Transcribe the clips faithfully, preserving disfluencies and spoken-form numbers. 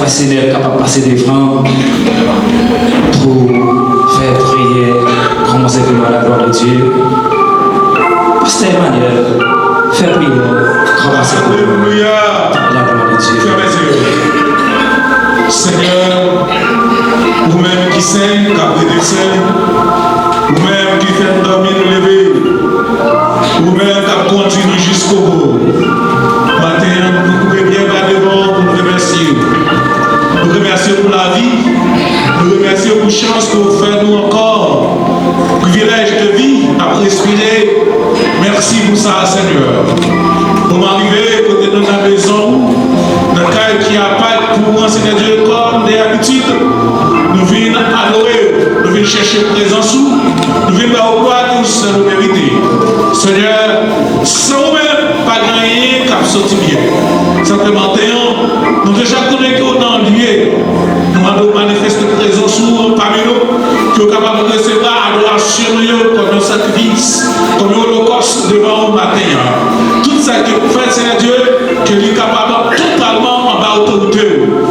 Pastè Emmanuel kapab pase devan pou fè priyè, kòmanse priyè a la glwa de Dye. Pastè Emmanuel, fè priyè, kòmanse priyè a la glwa de Dye. Senyè, ou menm ki sen, k ap rete sen, ou menm ki fè n dòmi, nou leve, ou menm k ap kondui nou jiskobou. Maten an, nou koupe byen ba devan w pou n remèsye w. Nou remèsye w pou lavi. Nou remèsye w pou chans ke w fè nou ankò. Privilèj de vi, n ap respire. Mèsi pou sa, Senyè. Moman rive kote nou nan mezon ou, nan kay ki apa pou ou an, Senyè Dye, kòm de abitid. Nou vin adore w, nou vin chèche prezans ou, nou vin ba w glwa ke ou sèl ou merite. Senyè, san ou menm, pa gen anyen k ap soti byen. Sa fè maten an, nou deja konnen ke w nan lye. Nou mande w manifeste prezans ou pami nou, ke w kapab resevwa adorasyon nou yo kòm yon sakrifis, kòm yon olokòs devan ou maten an. Tout sa ke w fè, Senyè Dye, ke li kapab totalman anba otorite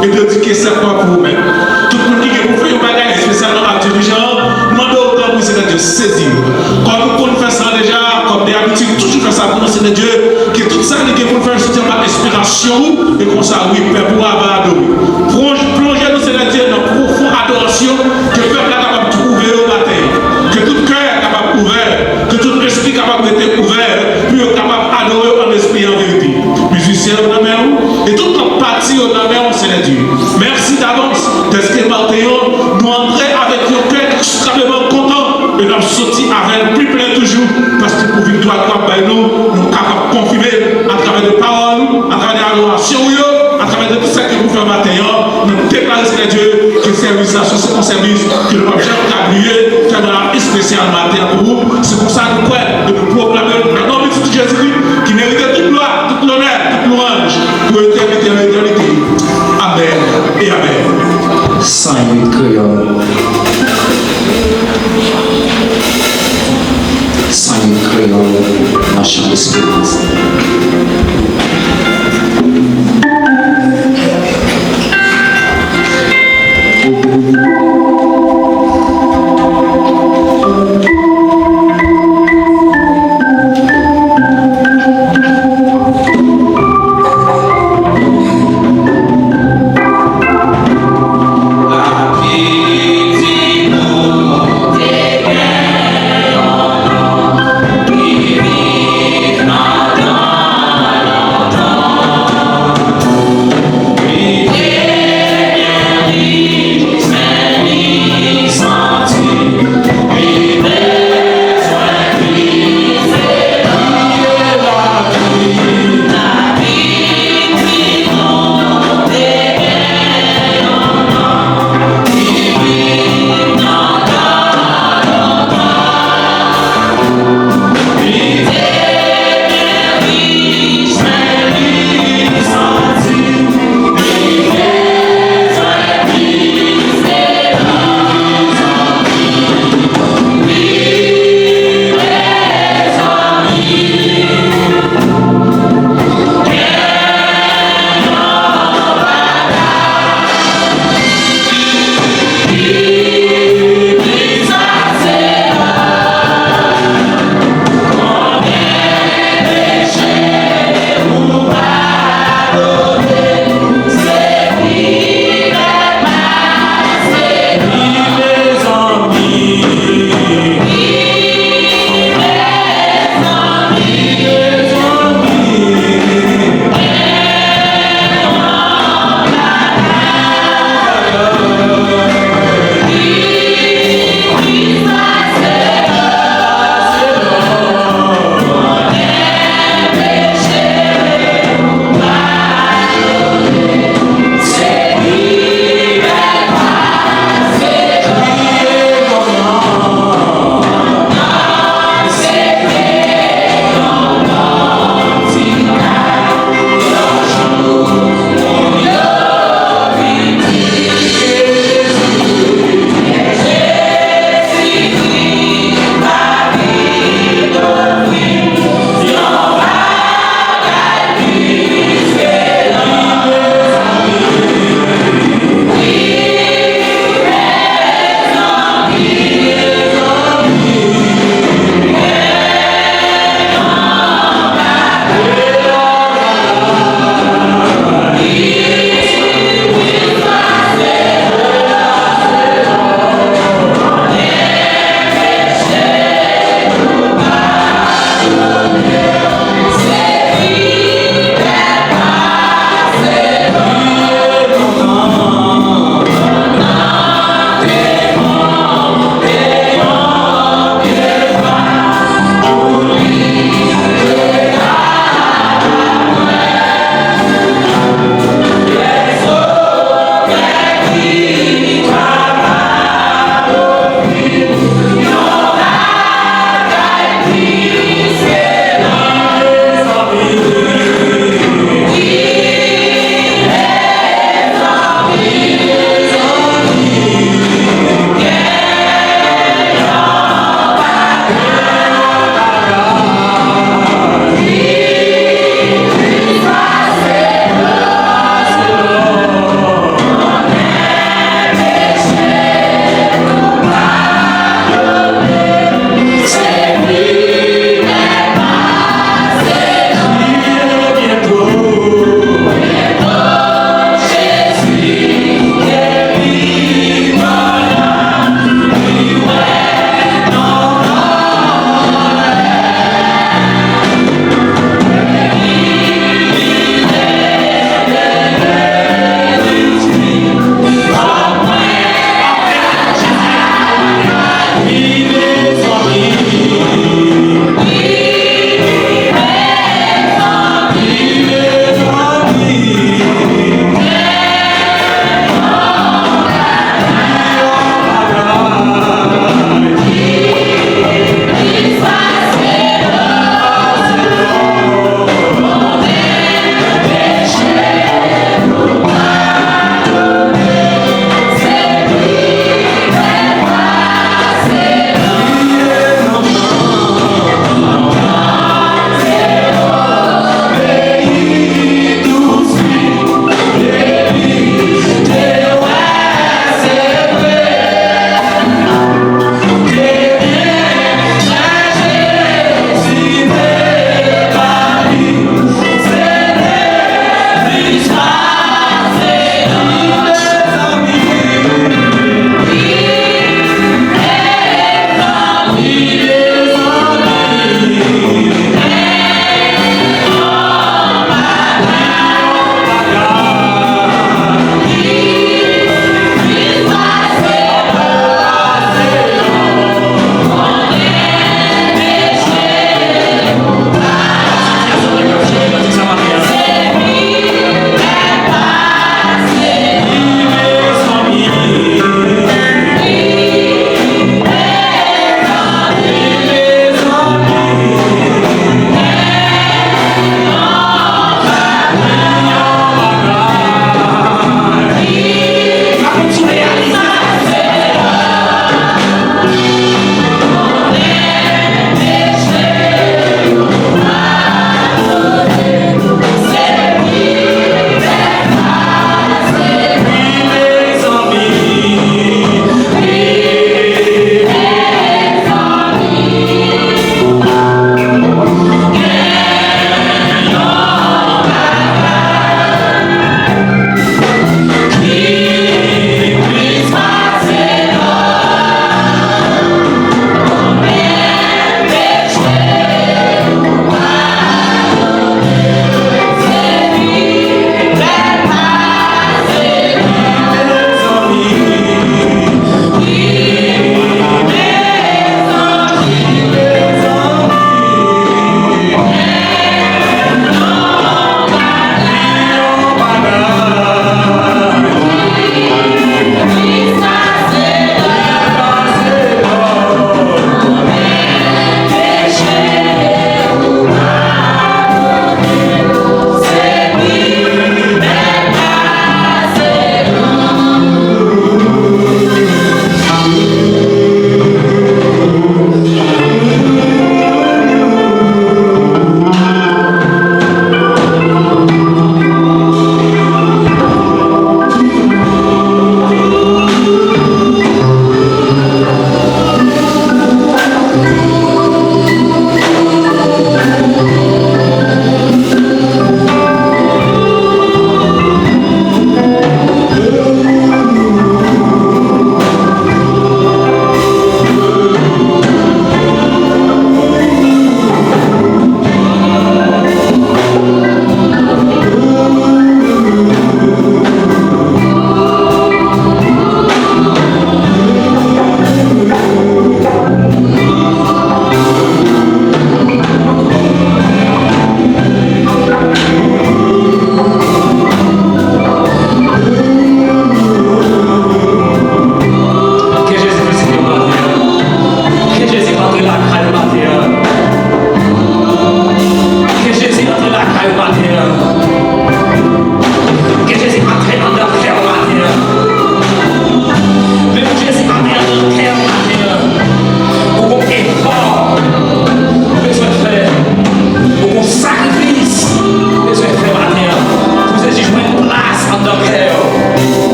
w e dedike sèk mwen pou ou menm. Tout moun ki gen pou fè yon bagay, espesyalman ak dirijan an, mande w tanpri, Senyè Dye, sezi yo. Kòm nou konn fè sa deja, kòm de abitid, toujou fè sa pou nou, Senyè Dye, ke tout sa li gen pou l fè, soti anba enspirasyon ou, e konsa, wi, pèp ou a va adore. Plonje, plonje nou, Senyè Dye, nan pwofon adorasyon, ke pèp la kapab twouve yo maten an. Ke tout kè kapab ouvè, ke tout lespri kapab rete ouvè, pou yo kapab adore w an lespri e an verite. Mizisyen yo nan men ou, e tout lòt pati yo nan men ou, Senyè Dye. Mèsi davans, dèske maten an, nou antre avèk yon kè ekstrememan kontan, e n ap soti avè l pi plen toujou, paske pou viktwa ke w ap bay nou, nou kapab konfime l atravè de pawòl ou, atravè de adorasyon ou yo, atravè de tout sa ke nou fè maten an, nou deklare, Senyè Dye, ke sèvis la se yon sèvis ke nou p ap janm ka bliye, tèlman l ap espesyal maten an pou ou. Se konsa nou kwè e nou pwoklame l nan non pitit Jezikri ki merite tout glwa, tout lonè, tout lwanj pou etènite an etènite. Amèn e amèn. San uit kreyòl. San uit kreyòl nan chan lesperans.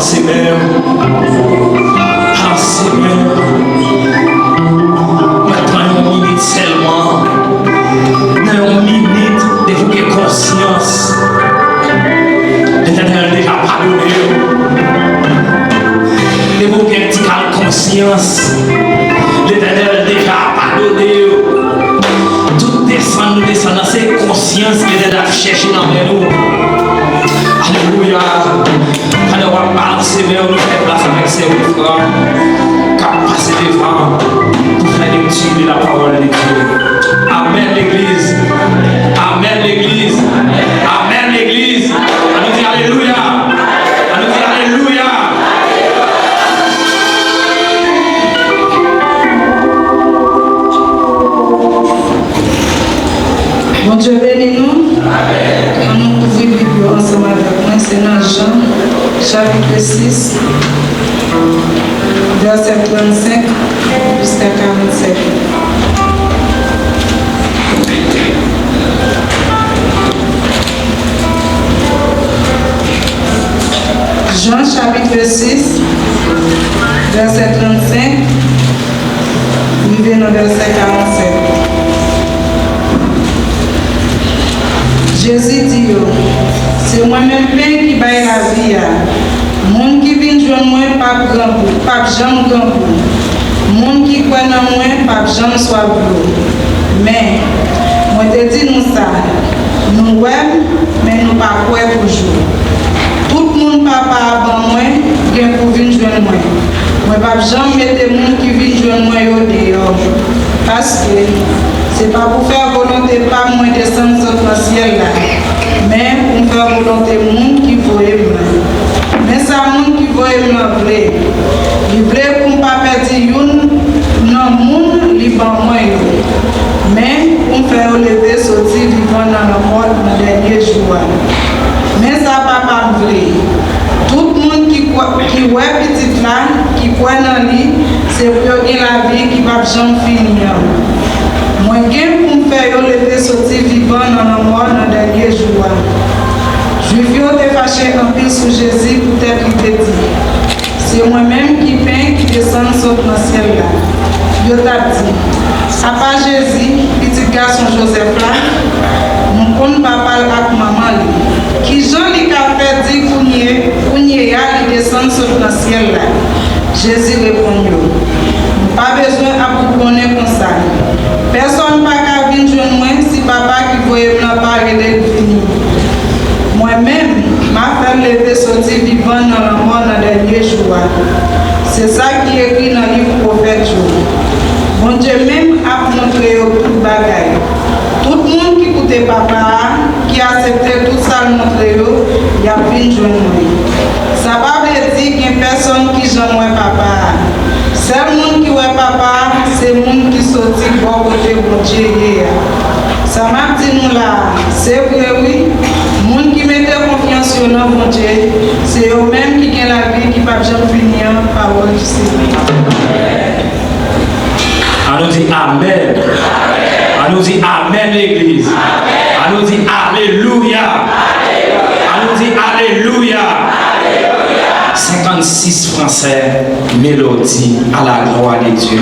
Senyè, a Senyè, mwen pran yon minit sèlman. Nan yon minit, depi w gen konsyans, Letènèl deja padone w. Depi w gen ti kal konsyans, Letènèl deja padone w. Tout desann nou desann nan, se konsyans Letènèl ap chèche nan men nou. Alelouya. Pandan w ap balanse men w, nou fè plas avèk sè Wilfran k ap pase devan pou fè lekti de la pawòl de Dye. Amèn, legliz. Amèn, legliz. Amèn, legliz. Ann nou di alelouya. Ann nou di alelouya. Bondye beni nou. Ann nou ouvri Bib yo ansanm avèk mwen. Se nan Jan, chapit sis, vèsè trannsenk jiska karannsèt. Jan, chapit sis, vèsè trannsenk, rive nan vèsè karannsèt. Jezi di yo, "Se mwen menm pen ki bay lavi a. Moun ki vin jwenn mwen p ap grangou, p ap janm grangou. Moun ki kwè nan mwen p ap janm swaf dlo." Men, mwen te di nou sa, nou wè m, men nou pa kwè toujou. Tout moun Papa a ban mwen gen pou vin jwenn mwen. Mwen p ap janm mete moun ki vin jwenn mwen yo deyò. Paske se pa pou fè volonte pa m mwen desann sot nan syèl la, men pou m fè volonte moun ki voye m nan. Men sa moun ki voye m nan vle, li vle pou m pa pèdi youn nan moun li ban mwen yo, men pou m fè yo leve soti vivan nan lanmò nan dènye jou a. Men sa Papa m vle, tout moun ki kwè, ki wè Pitit la, ki kwè nan li, se pou yo gen lavi ki p ap janm fini an. Mwen gen pou m fè yo leve soti vivan nan lanmò nan dènye jou a. Jwif yo te fache anpil sou Jezi poutèt li te di, "Se mwen menm ki pen ki desann sot nan syèl la." Yo t ap di, "Apa Jezi, pitit gason Jozèf la, nou konn papa l ak manman li. Kijan li ka fè di kounye, kounye a li desann sot nan syèl la?" Jezi reponn yo, "Nou pa bezwen ap bougonnen konsa. Pèsonn pa ka vin jwenn mwen si Papa ki voye m nan pa rele l vini. Mwen menm, m a fè l leve soti vivan nan lanmò nan dènye jou a. Se sa ki ekri nan liv pwofèt yo. Bondye menm ap montre yo tout bagay. Tout moun ki koute Papa a, ki aksepte tout sa l montre yo, y ap vin jwenn mwen. Sa pa vle di gen pèsonn ki janm wè Papa a. Sèl moun ki wè Papa a, se moun ki soti bò kote Bondye ye a." Sa m ap di nou la a, se vre wi, moun ki mete konfyans yo nan Bondye, se yo menm ki gen lavi ki p ap janm fini an, pawòl di Senyè. Ann nou di amèn. Ann nou di amèn, legliz. Ann nou di alelouya. Ann nou di alelouya. Senkannsis fransè, mélodie à la gloire de Dieu.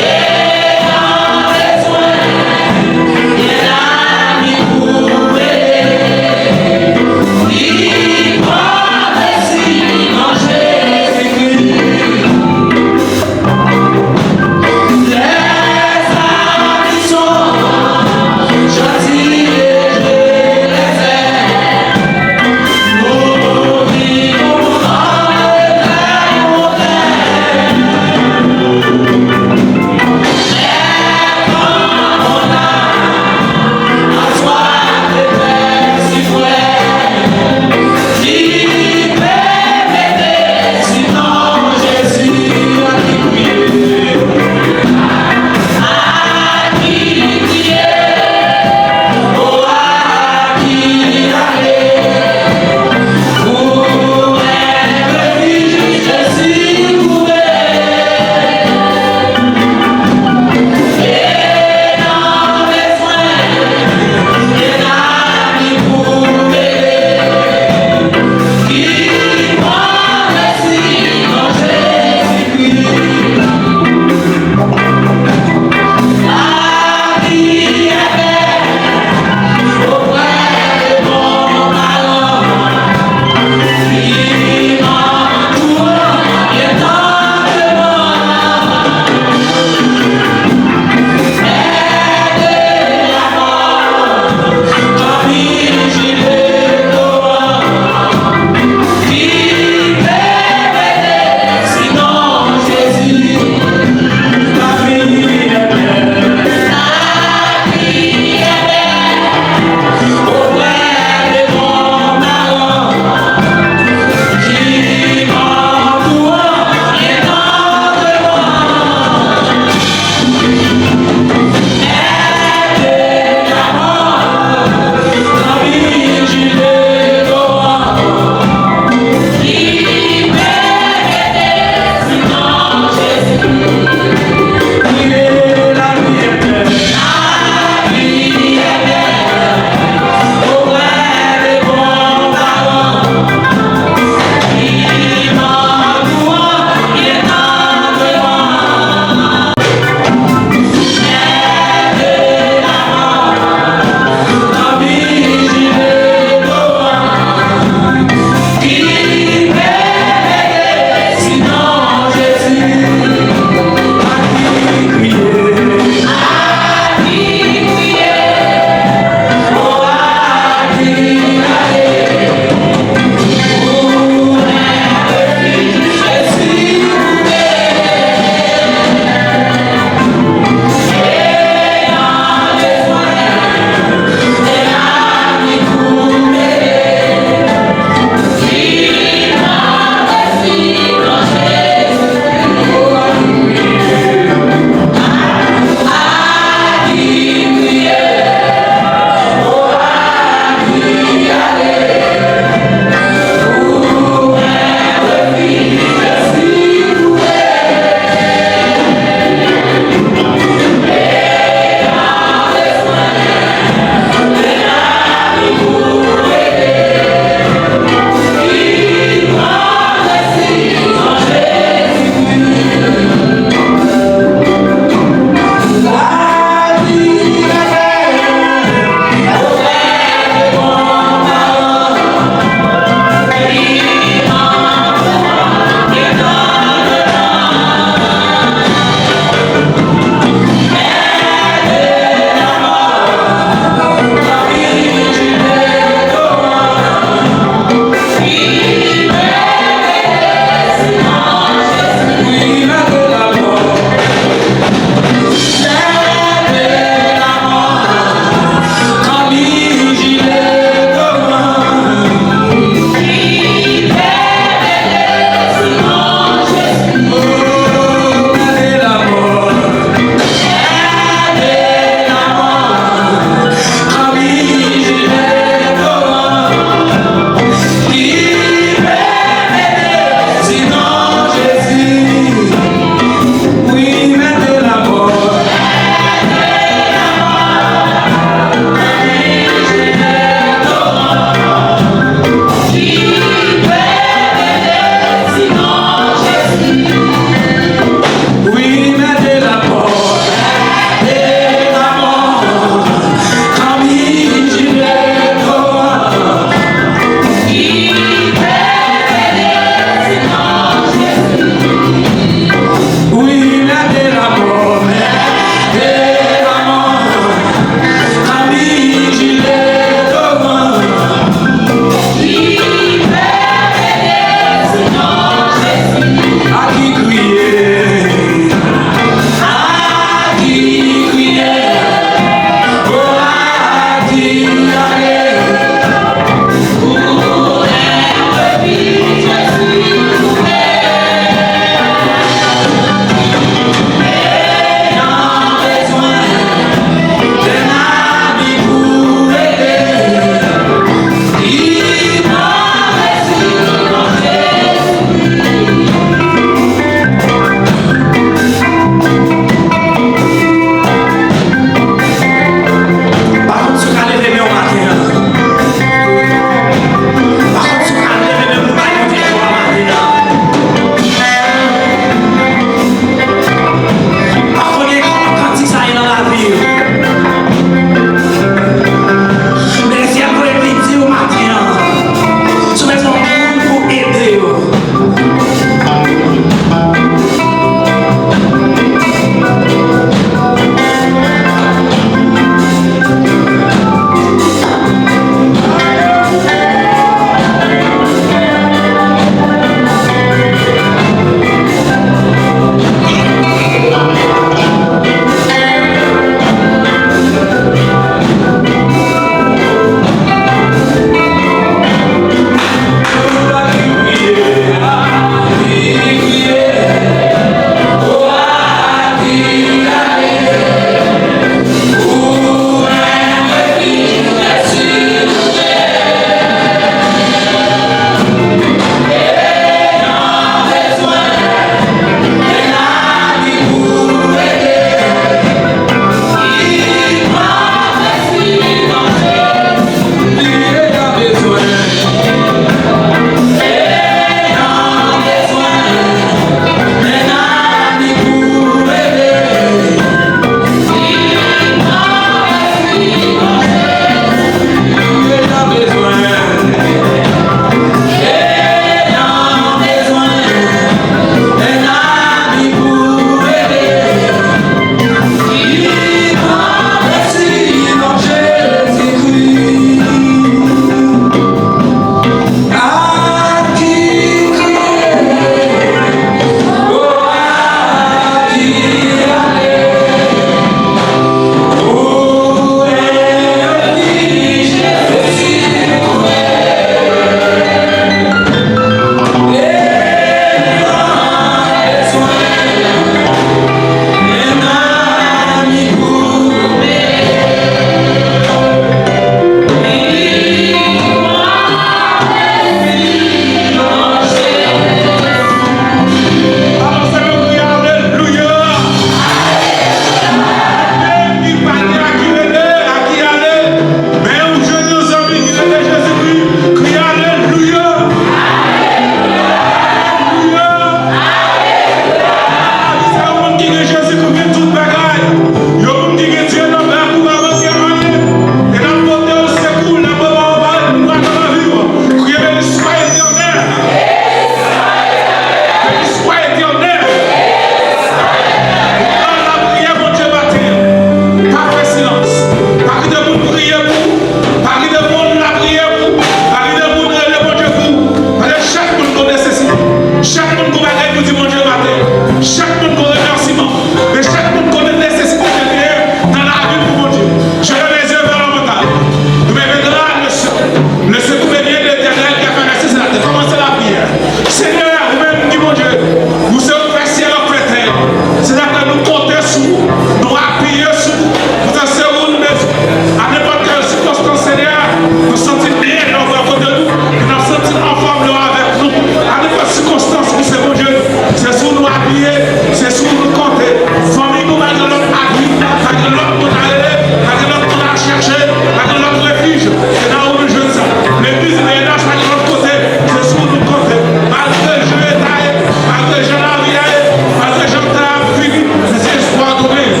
Se sou ou nou konte. Fanmi nou pa gen lòt abri, pa gen lòt moun a rele, pa gen lòt moun a chèche, pa gen lòt refij. Se nan ou nou jwenn sa. Legliz P N H pa gen lòt kote. Se sou ou nou konte. Malgre jan eta ye, malgre jan lavi a ye, malgre jan tan ap fini, men se espwa nou genyen.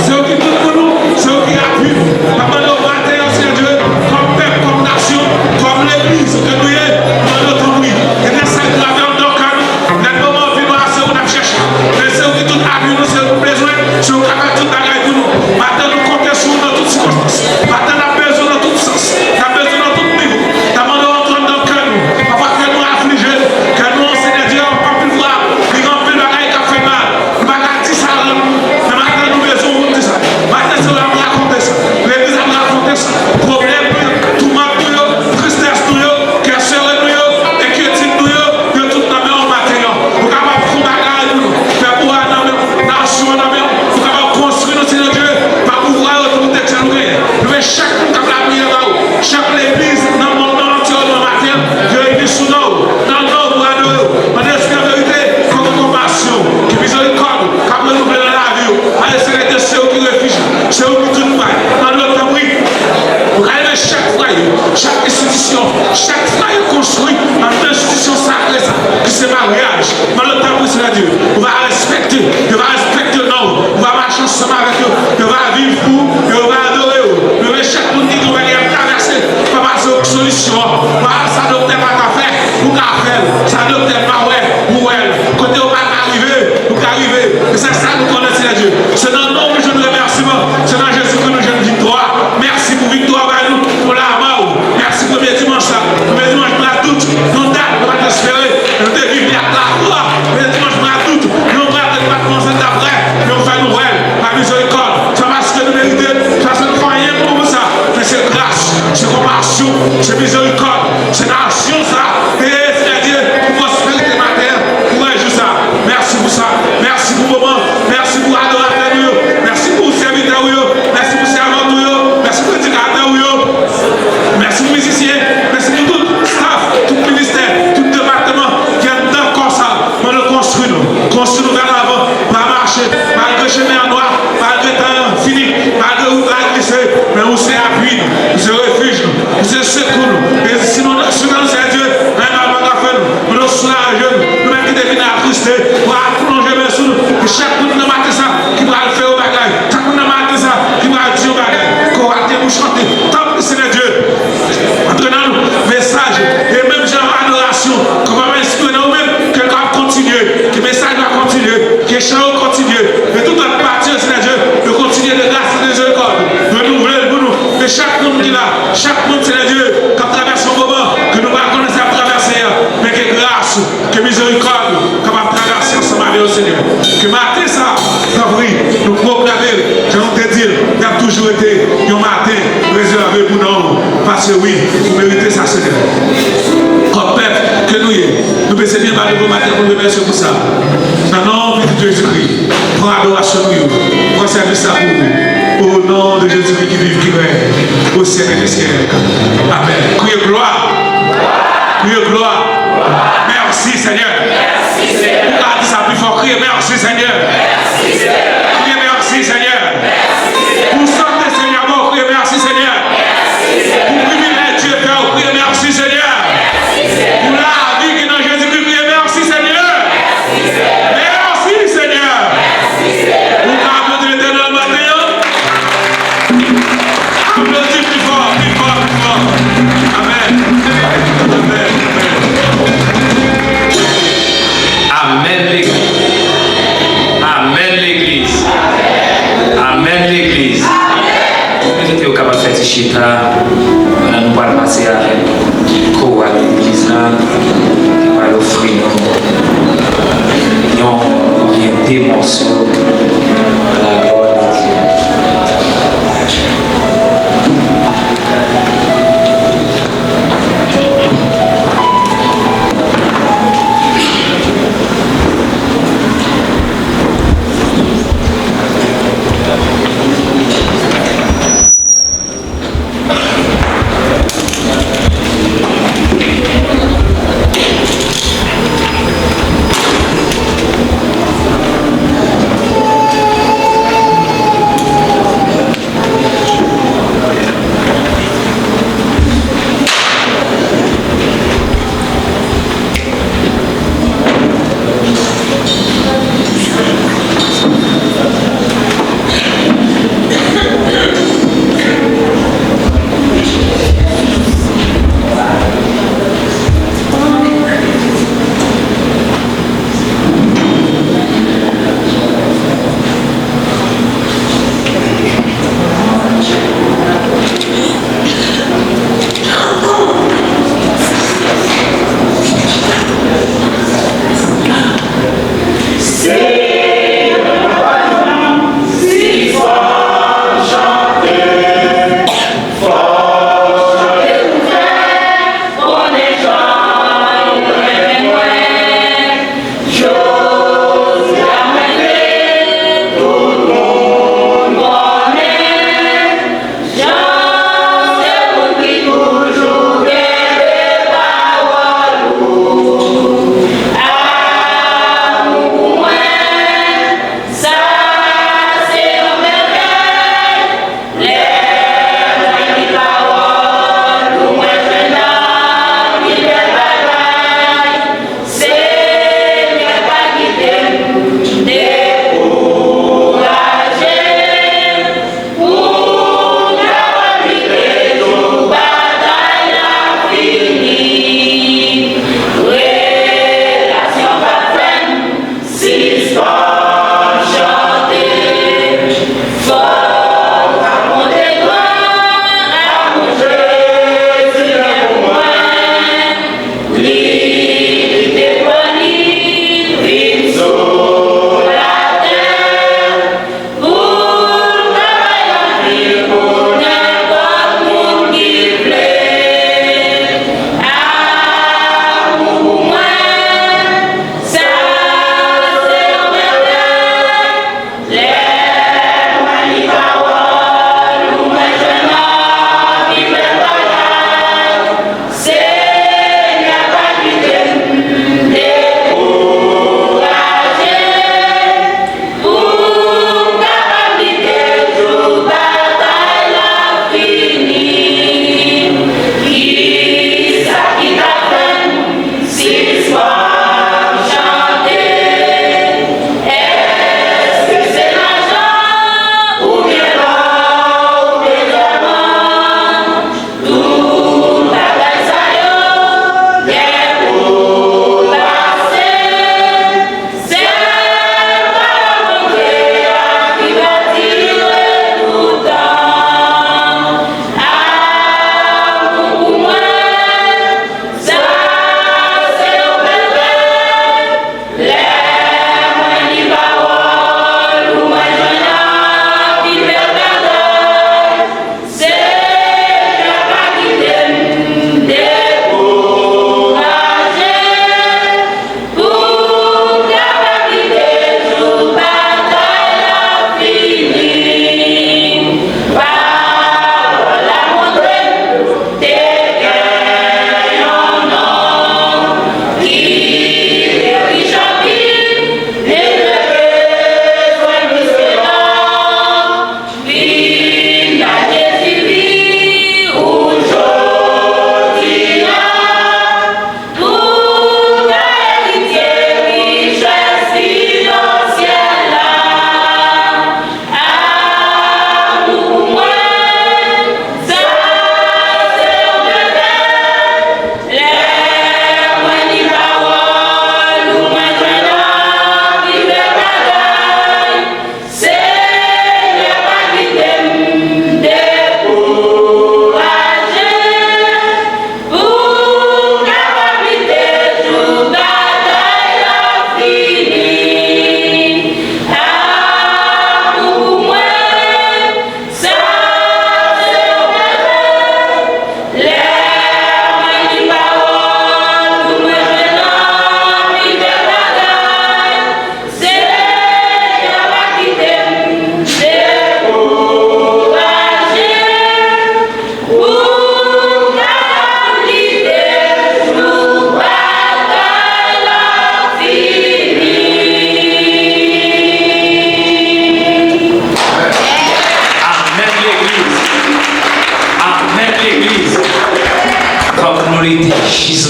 Se ou ki tout pou nou, se ou ki apui nou. N ap mande w maten an, Senyè Dye, kòm pèp, kòm nasyon, kòm legliz ke nou ye, nou mande w tanpri, kenbe sa grave anndan kè nou. Lè nou anvi nou a se ou n ap chèche. Men se ou ki tout apui nou, se ou nou bezwen, se ou k ap fè tout bagay pou nou. Maten nou konte sou ou nan tout sikonstans. Maten n ap bezwen nan tout sans. N ap bezwen nan tout nivo. N ap mande w antre anndan kè nou. Papa, kè nou aflije, kè nou, Senyè Dye, anpil fwa, li gen anpil bagay k ap fè mal. Nou pa ka di sa, men maten nou bezwen ou di sa. Maten se ou ap rakonte sa. Legliz ap rakonte sa. Pwoblèm nou yo, toumant nou yo, tristès nou yo, kè sere nou yo, enkyetid nou yo, yo tout nan men w maten an. Ou kapab fè yon bagay pou nou. Fè pou a nan men w, nasyon an nan men w. Ou kapab konstwi nou, Senyè Dye, pa pouvwa yo, otorite ke nou genyen. Nou men chak moun k ap lapriyè ba ou, chak legliz nan mond nan antye nan maten an, yo ini sou non ou, nan non ou pou adore w. Mande Espri an verite, fè w gen konpasyon, ke mizerikòd ou k ap renouvle nan lavi w. Mande Senyè Dye, se ou ki refij nou, se ou ki tout bagay. Mande w tanpri, ou ka leve chak fwaye, chak enstitisyon, chak fwaye konstwi anndan enstitisyon sakre sa, ki se maryaj. Mande w tanpri, Senyè Dye, ou va respekte, yo va respekte non ou, ou va mache ansanm avèk yo, yo va viv pou ou, yo va adore ou. Yo men chak moun ki gen yon bagay y ap travèse, papa, se ou ki solisyon an. Papa, sa doktè pa ka fè, ou ka fè l. Sa doktè pa wè, ou wè l. Kote yo pa ka rive, ou ka rive. E se sa nou konnen, Senyè Dye. Se nan non ou nou jwenn remèsiman. Se nan Jezikri nou jwenn viktwa. Mèsi pou viktwa ou bay nou, pou lamò ou. Mèsi premye dimanch la. Premye dimanch mwa dout, yon dat nou pa t espere. Nou te viv li ak lafwa. Premye dimanch mwa dout, yon bra ke nou pa t panse n t ap wè, men ou fè nou wè l. Pa mizerikòd. Se pa paske nou merite, se pa paske nou fè anyen pou nou pou sa. Men se gras, se konpasyon, se mizerikòd. Se nasyon sa. E, Senyè Dye, pou pwosperite maten an, pou wè jou sa. Mèsi pou sa. Mèsi pou moman. Mèsi pou adoratè nou yo. Mèsi pou sèvitè ou yo. Mèsi pou sèvant ou yo. Mèsi pou predikatè ou yo. Mèsi pou mizisyen. Mèsi pou tout staff, tout ministè, tout depatman ki anndan kò sa. Mande w konstwi nou. Konstwi nou vè lavan. Pa mache. Malgre chemen an nwa. Malgre tan an fini. Malgre wout la glise. Men ou se apui nou. Ou se refij nou. Ou se sekou nou. E si nou nan chemen nou, Senyè Dye, anyen mal pa ka fè nou. Mande w soulaje nou. Nou menm ki te vin atriste, ou pral plonje men sou nou. Pou chak moun nan maten sa ki pral fè yon bagay. Chak moun nan maten sa ki pral di yon bagay. Kò a te pou chante. Tanpri, Senyè Dye, antre nan nou. Mesaj, e menm jan adorasyon, ke w va enspire nan ou menm, ke l ka kontinye. Ke mesaj la kontinye. Ke chan yo kontinye. E tout lòt pati yo, Senyè Dye, yo kontinye de gras e de mizerikòd. Renouvle l pou nou. E chak moun ki la, chak moun, Senyè Dye, k ap travèse yon moman ke nou pa konnen sa y ap travèse a, men ke gras ou, ke mizerikòd ou kapab travèse ansanm avè yo, Senyè. Ke maten sa, tanpri, nou pwoklame, jan nou te di l, y ap toujou rete yon maten rezève pou non ou. Paske wi, ou merite sa, Senyè. Kòm pèp ke nou ye, nou bese byen ba devan maten pou nou remèsye w pou sa. Nan non Pitit Jezikri, pran adorasyon nou yo, pran sèvis la pou ou. O non de Jezikri ki viv, ki règne au siècle des siècles. Amèn. Kriye glwa. Kriye glwa. Mèsi, Senyè. Ou ka di sa pi fò, kriye mèsi, Senyè. Kriye mèsi, Senyè. Pou sante Senyè ba w, kriye mèsi, Senyè. Pou privilèj Dye fè w, kriye mèsi, Senyè. Pou lavi ki nan Jezikri, kriye mèsi, Senyè. Mèsi, Senyè. Ou ka aplodi Letènèl maten an? Aplodi pi fò, pi fò, pi fò. Amèn. Amèn. Amèn. Amèn, legliz. Amèn, legliz. Amèn, legliz. Mwen swete yo kapab fè ti chita pandan nou pral pase avèk kowal legliz la ki pral ofri nou yon oubyen de mòso. La glwa de Dye.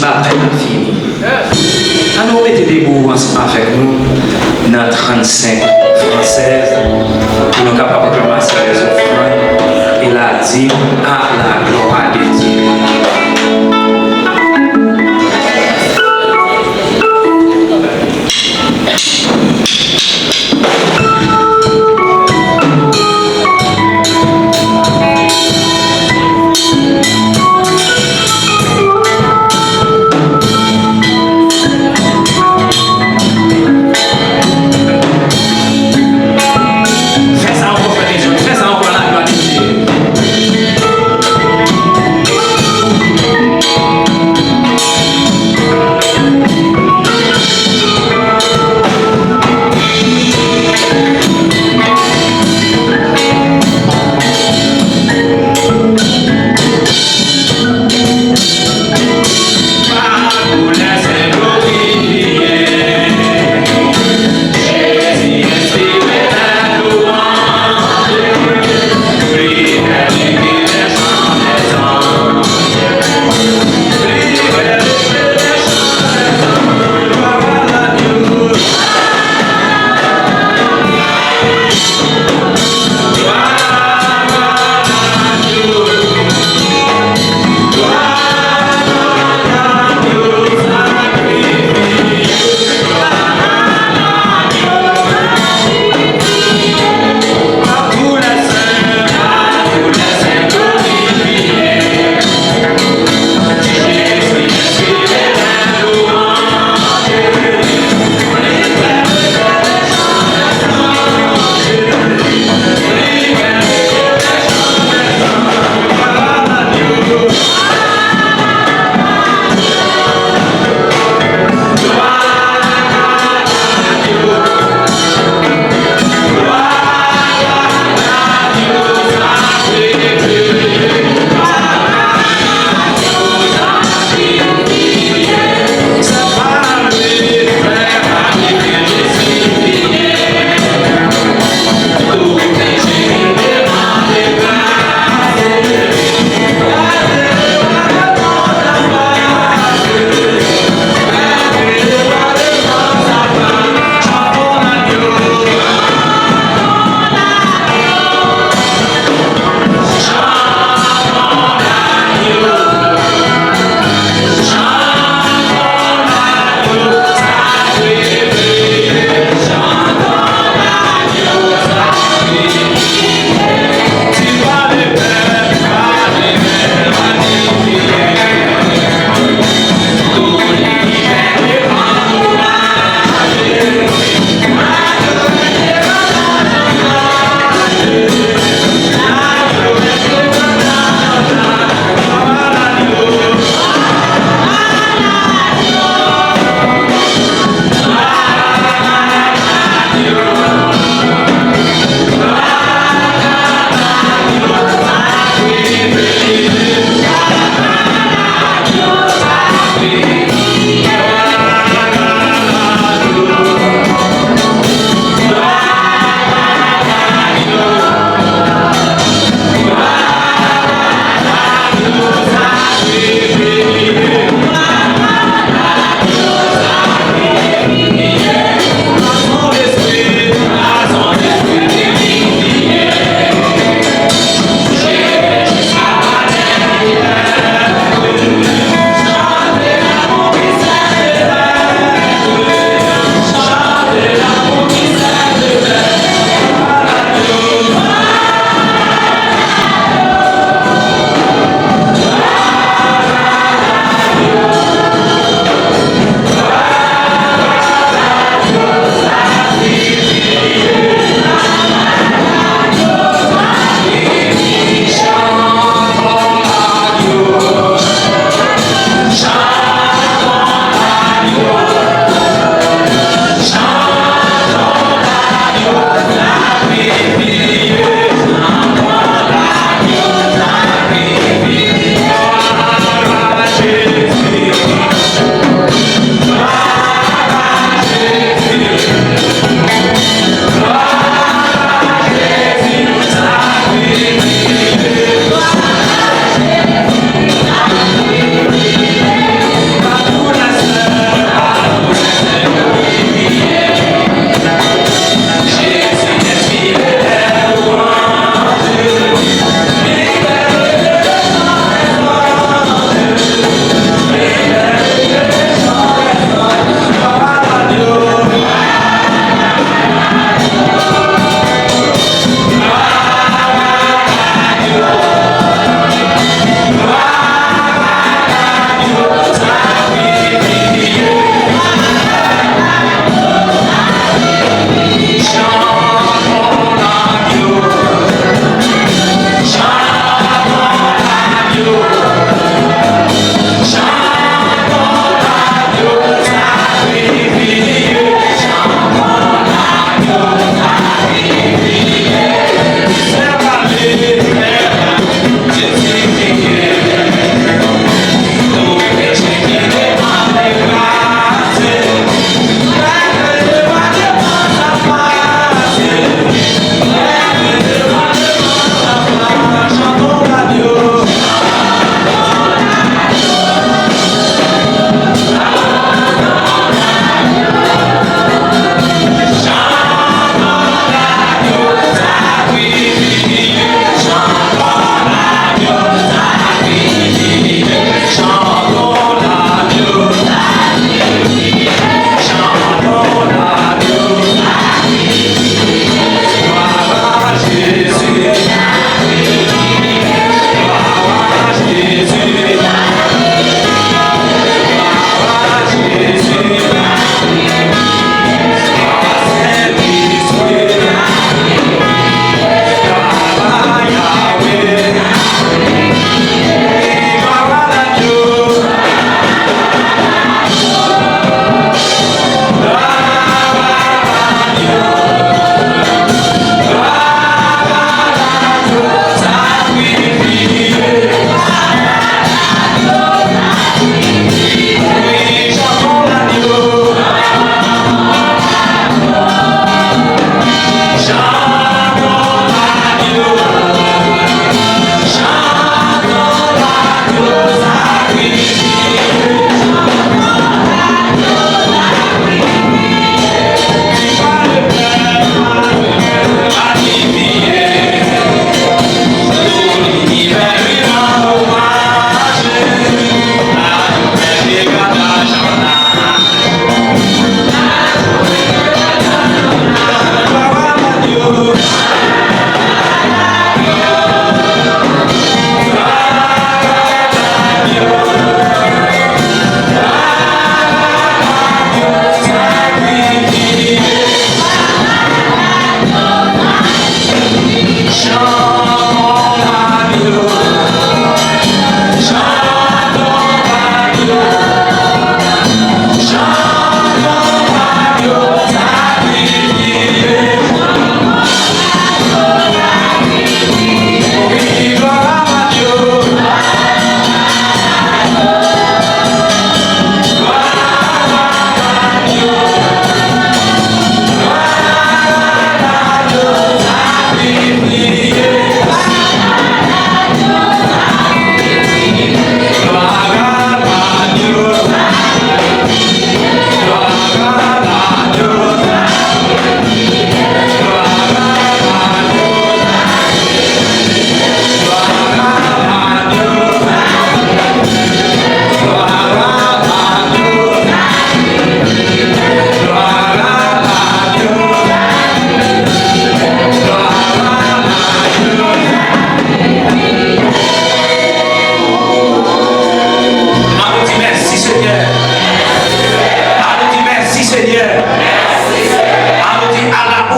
Batay la fini. Ann nou mete debou ansanm avèk nou nan trannsenk fransèz pou nou kapab ranmase lèzofrann e la dim a la glwa de Dye. Fè sa ankò, frè e sè, fè sa ankò, la glwa de Dye.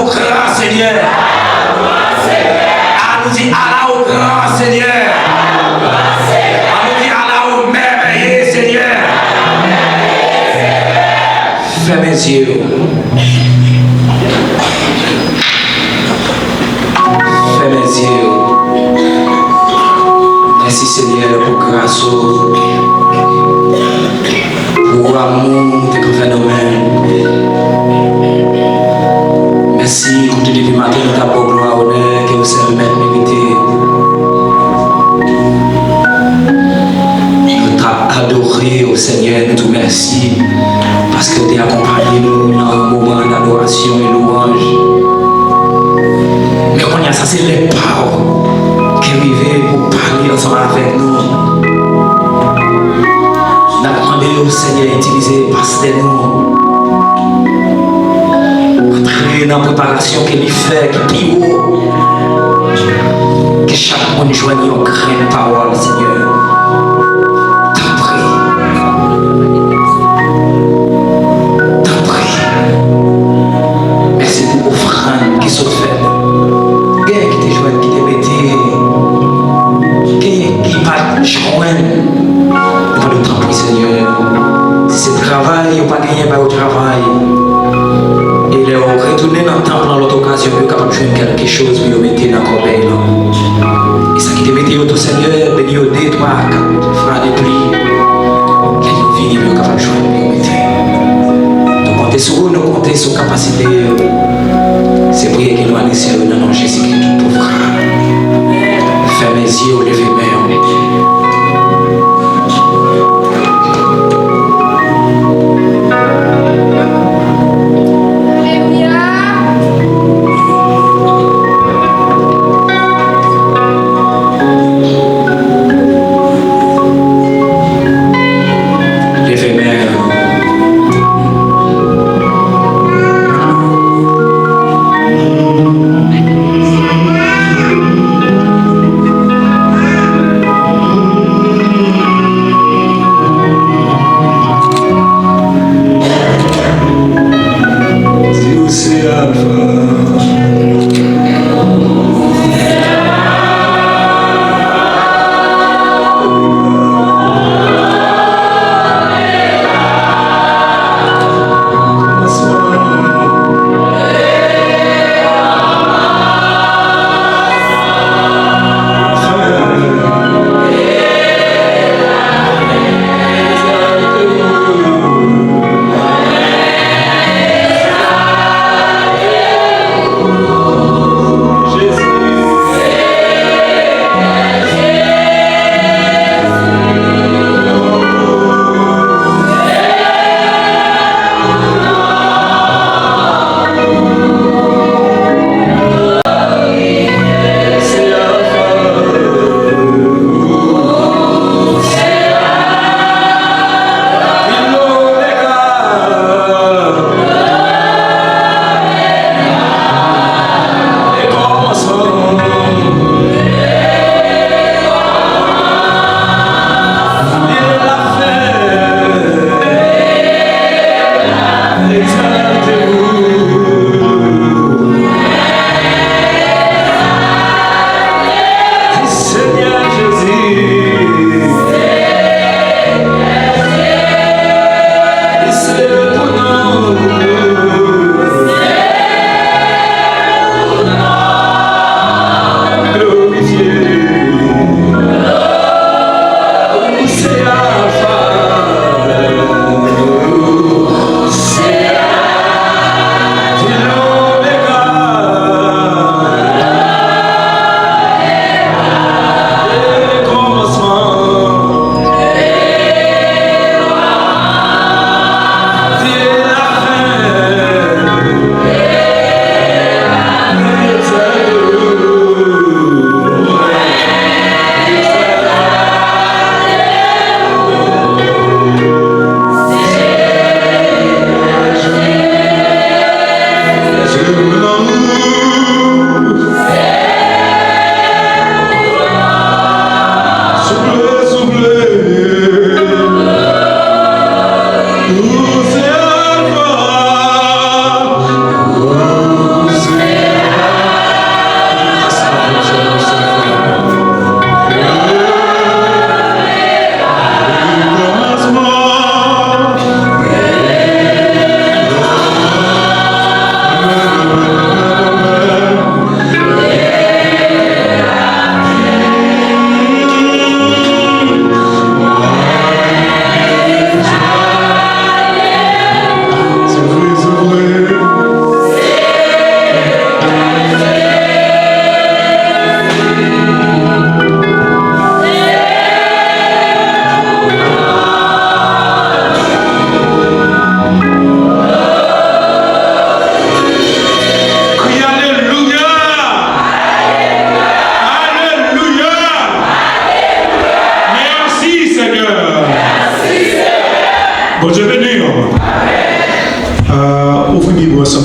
Gran Senyè. An nou di, ala w gran Senyè. An nou di, ala w mèvèye Senyè. Fèmen zye w. Fèmen zye w. Mèsi Senyè pou gras ou. Pou amou ou te konn fè nou menm. Mèsi, kote depi maten nou t ap ba w glwa, onè ke ou sèl mèt merite. Nou t ap adore w, Senyè, nou di w mèsi, paske ou te akonpaye nou nan yon moman dadorasyon e lwanj. Men kounye a, sa se lè pa w ki rive pou pale ansanm avèk nou. N ap mande w, Senyè, itilize pastè nou. Antre nan preparasyon ke li fè, ki pi wo. Ke chak moun jwenn yon grenn pawòl, Senyè. Tanpri. Tanpri. Mèsi pou ofrann ki sot fèt. Gen ki te jwenn, ki te mete, gen ki pa t jwenn. Nou mande w tanpri, Senyè. Si se travay, yo pa genyen, ba yo travay. E lè yo retounen nan tanp lan lòt okazyon, pou yo kapab jwenn kèlke choz pou yo mete nan kòbèy lan. E sa ki te mete yo tou, Senyè, beni yo de, twa, kat fwa de pli. Lè yo vini, pou yo kapab jwenn pou yo mete. Nou konte sou ou, nou konte sou kapasite yo. Se priyè ke nou adrese yo nan non Jezi Kris tout pouvwa. Fèmen zye w, leve men w. Leve men w. Di ou se Alfa.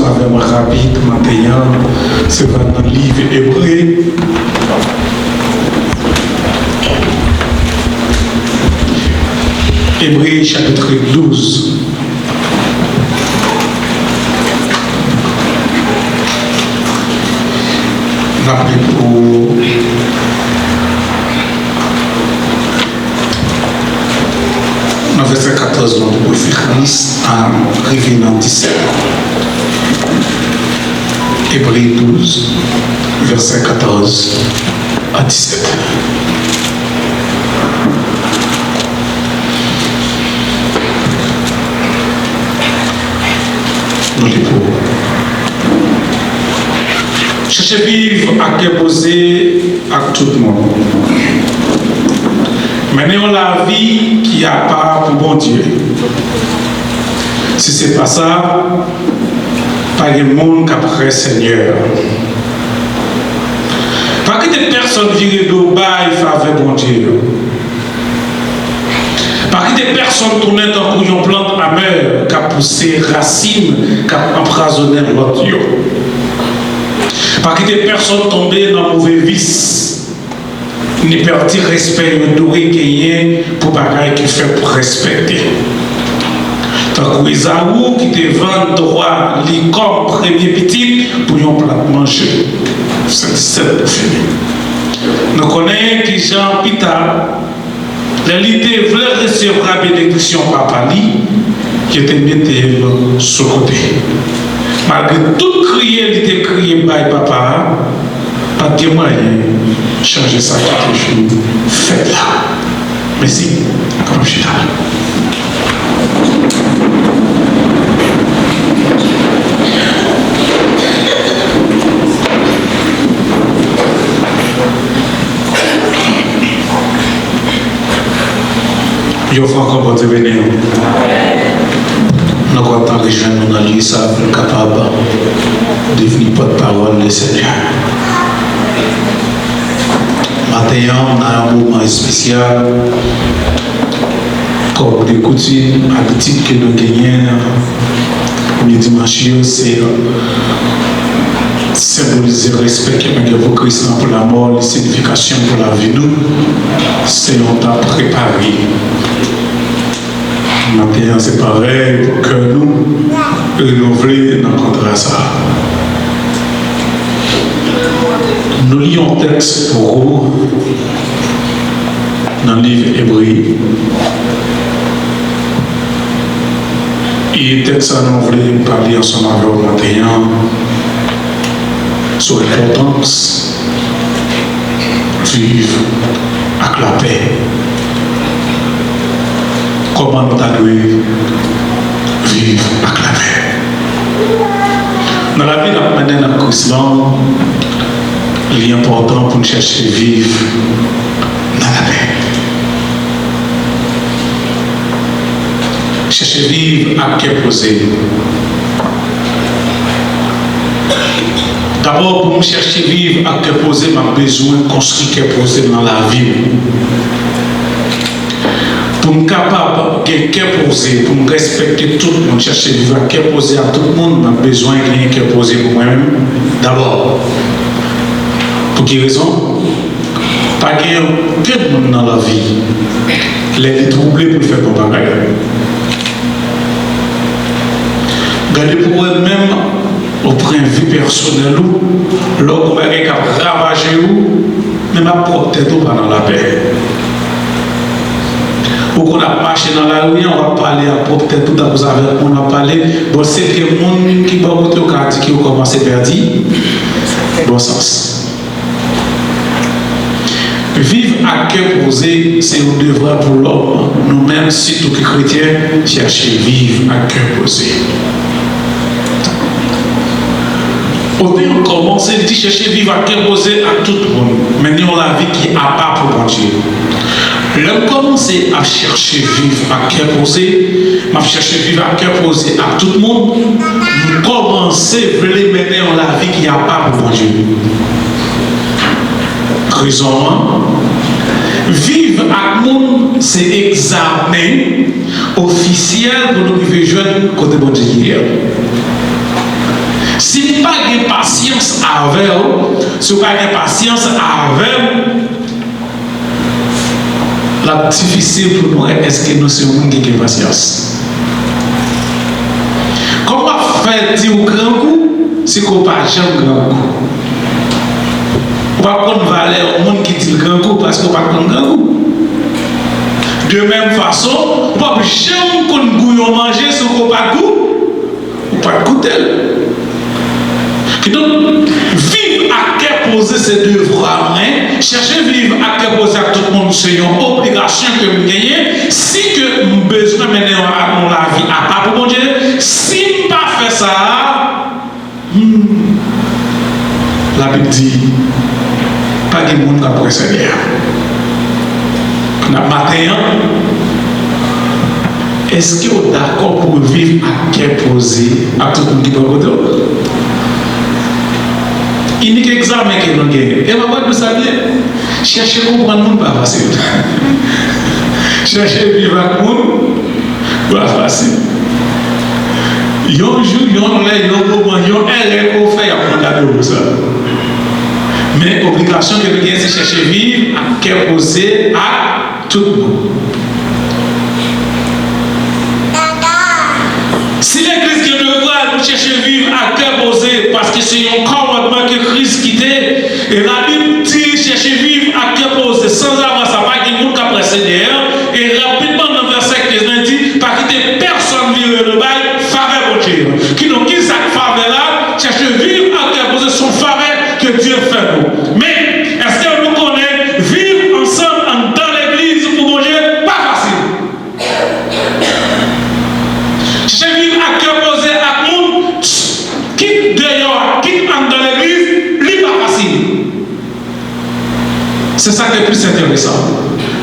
Avè mwen rapid maten an, se va nan liv Ebre. Ebre chapit douz. N ap li pou nan vèsè katòz lan pou referans, a rive nan disèt. Ebre douz, vèsè katòz a disèt. Nou li pou ou. Chèche viv ak kè poze ak tout moun. Mennen yon lavi ki apa pou Bondye. Si se pa sa, pa gen moun k ap wè Senyè a. Pa kite pèsonn vire do bay favè Bondye yo. Pa kite pèsonn tounen tankou yon plant amè k ap pouse rasin k ap anpwazonnen lòt yo. Pa kite pèsonn tonbe nan move vis, ni pèdi respè yo dwe genyen pou bagay ki fèt pou respekte. Tankou Ezaou ki te vann dwa li kòm premye pitit pou yon plat manje. Vèsè disèt pou fini. Nou konnen kijan pita, lè li te vle resevwa benediksyon papa li, yo te mete l sou kote. Malgre tout kriye li te kriye bay papa a, pa t gen mwayen chanje sa ki te jwenn fèt la. Mèsi. Kapab chita. Yon fwa ankò, Bondye beni w. Nou kontan rejwenn nou nan lye sa pou n kapab devni pòtpawòl Lesenyè. Maten an, nan yon moman espesyal, kòm de koutim, abitid ke nou genyen, premye dimanch yo, se senbolize respè ke nou gen pou Kris lan, pou lanmò li, siyifikasyon pou lavi nou. Se yon tan prepare. Maten an, se parèy pou kè nou renouvle nan kontra sa a. Nou li yon tèks pou ou nan liv Ebre. E tèks sa nou vle pale ansanm avè w maten an sou enpòtans viv ak lapè. Kòman nou ta dwe viv ak lapè? Nan lavi n ap mennen nan Kris lan, li enpòtan pou n chèche viv nan lapè. Chèche viv ak kè poze. Dabò, pou m chèche viv ak kè poze, m ap bezwen konstwi kè poze nan lavi m. Pou m kapab gen kè poze, pou m respekte tout moun, chèche viv ak kè poze ak tout moun, m ap bezwen genyen kè poze pou mwen menm dabò. Pou ki rezon? Pa gen okenn moun nan lavi, lè li twouble, pou l fè bon bagay. Gade pou w wè, menm ou pran vi pèsonèl ou, lè w gen bagay k ap ravaje ou, menm ak pwòp tèt ou pa nan lapè. Ou konn ap mache nan lari an, w ap pale ak pwòp tèt ou, tankou sa avèk moun w ap pale, bon, se ke moun ki bò kote w ka di ke w kòmanse pèdi bon sans. Viv ak kè poze se yon devwa pou lòm. Nou menm, sitou ki kretyen, chèche viv ak kè poze. Otè an kòmanse, li di, chèche viv ak kè poze ak tout moun, mennen yon lavi ki apa pou Bondye. Lè m kòmanse ap chèche viv ak kè poze, m ap chèche viv ak kè poze ak tout moun, m kòmanse vle mennen yon lavi ki apa pou Bondye. Rezon an, viv ak moun se egzamen ofisyèl pou nou rive jwenn kote Bondye ye a. Si m pa gen pasyans avè w, si w pa gen pasyans avè m, l ap difisil pou nou wè èske nou se yon moun ki gen pasyans. Kòman w ap fè di w grangou si ke w pa janm grangou? Ou p ap konn valè yon moun ki di l grangou paske w pa t konn grangou. De menm fason, ou p ap janm konn gou yon manje si ke w pa t gou, ou pa t goute l. Kidonk, viv ak kè poze se devwa mwen. Chèche viv ak kè poze ak tout moun se yon obligasyon ke m genyen. Si ke m bezwen mennen yon, yon lavi apa pou Bondye, si m pa fè sa, hmm, Labib di, pa gen moun k ap wè Senyè a. N ap maten an, èske w dakò pou w viv ak kè poze ak tout moun ki bò kote w? Inik egzamen ke nou genyen. E m ap rèd nou sa byen. Chèche konprann moun pa fasil. Chèche viv ak moun pa fasil. Yon jou, yon lè, yon moman, yon erè ke w fè, y ap kondane w pou sa. Men obligasyon ke nou genyen se chèche viv ak kè poze ak tout moun. Si legliz gen devwa l pou chèche viv ak kè poze, paske se yon kòmandman ke Kris kite, e Labib di chèche viv ak kè poze, sanzavan sa pa gen moun k ap wè Senyè a, e rapidman nan vèsè kenz lan di, pa kite pèsonn vire do bay favè Bondye a. Kidonk, kisa k favè la? Chèche viv ak kè poze se yon favè ke Dye fè nou. Men, èske nou konnen viv ansanm anndan legliz pou Bondye pa fasil? Chèche viv ak kè poze ak moun, kit deyò a, kit anndan legliz, li pa fasil. Se sa ki plis enteresan.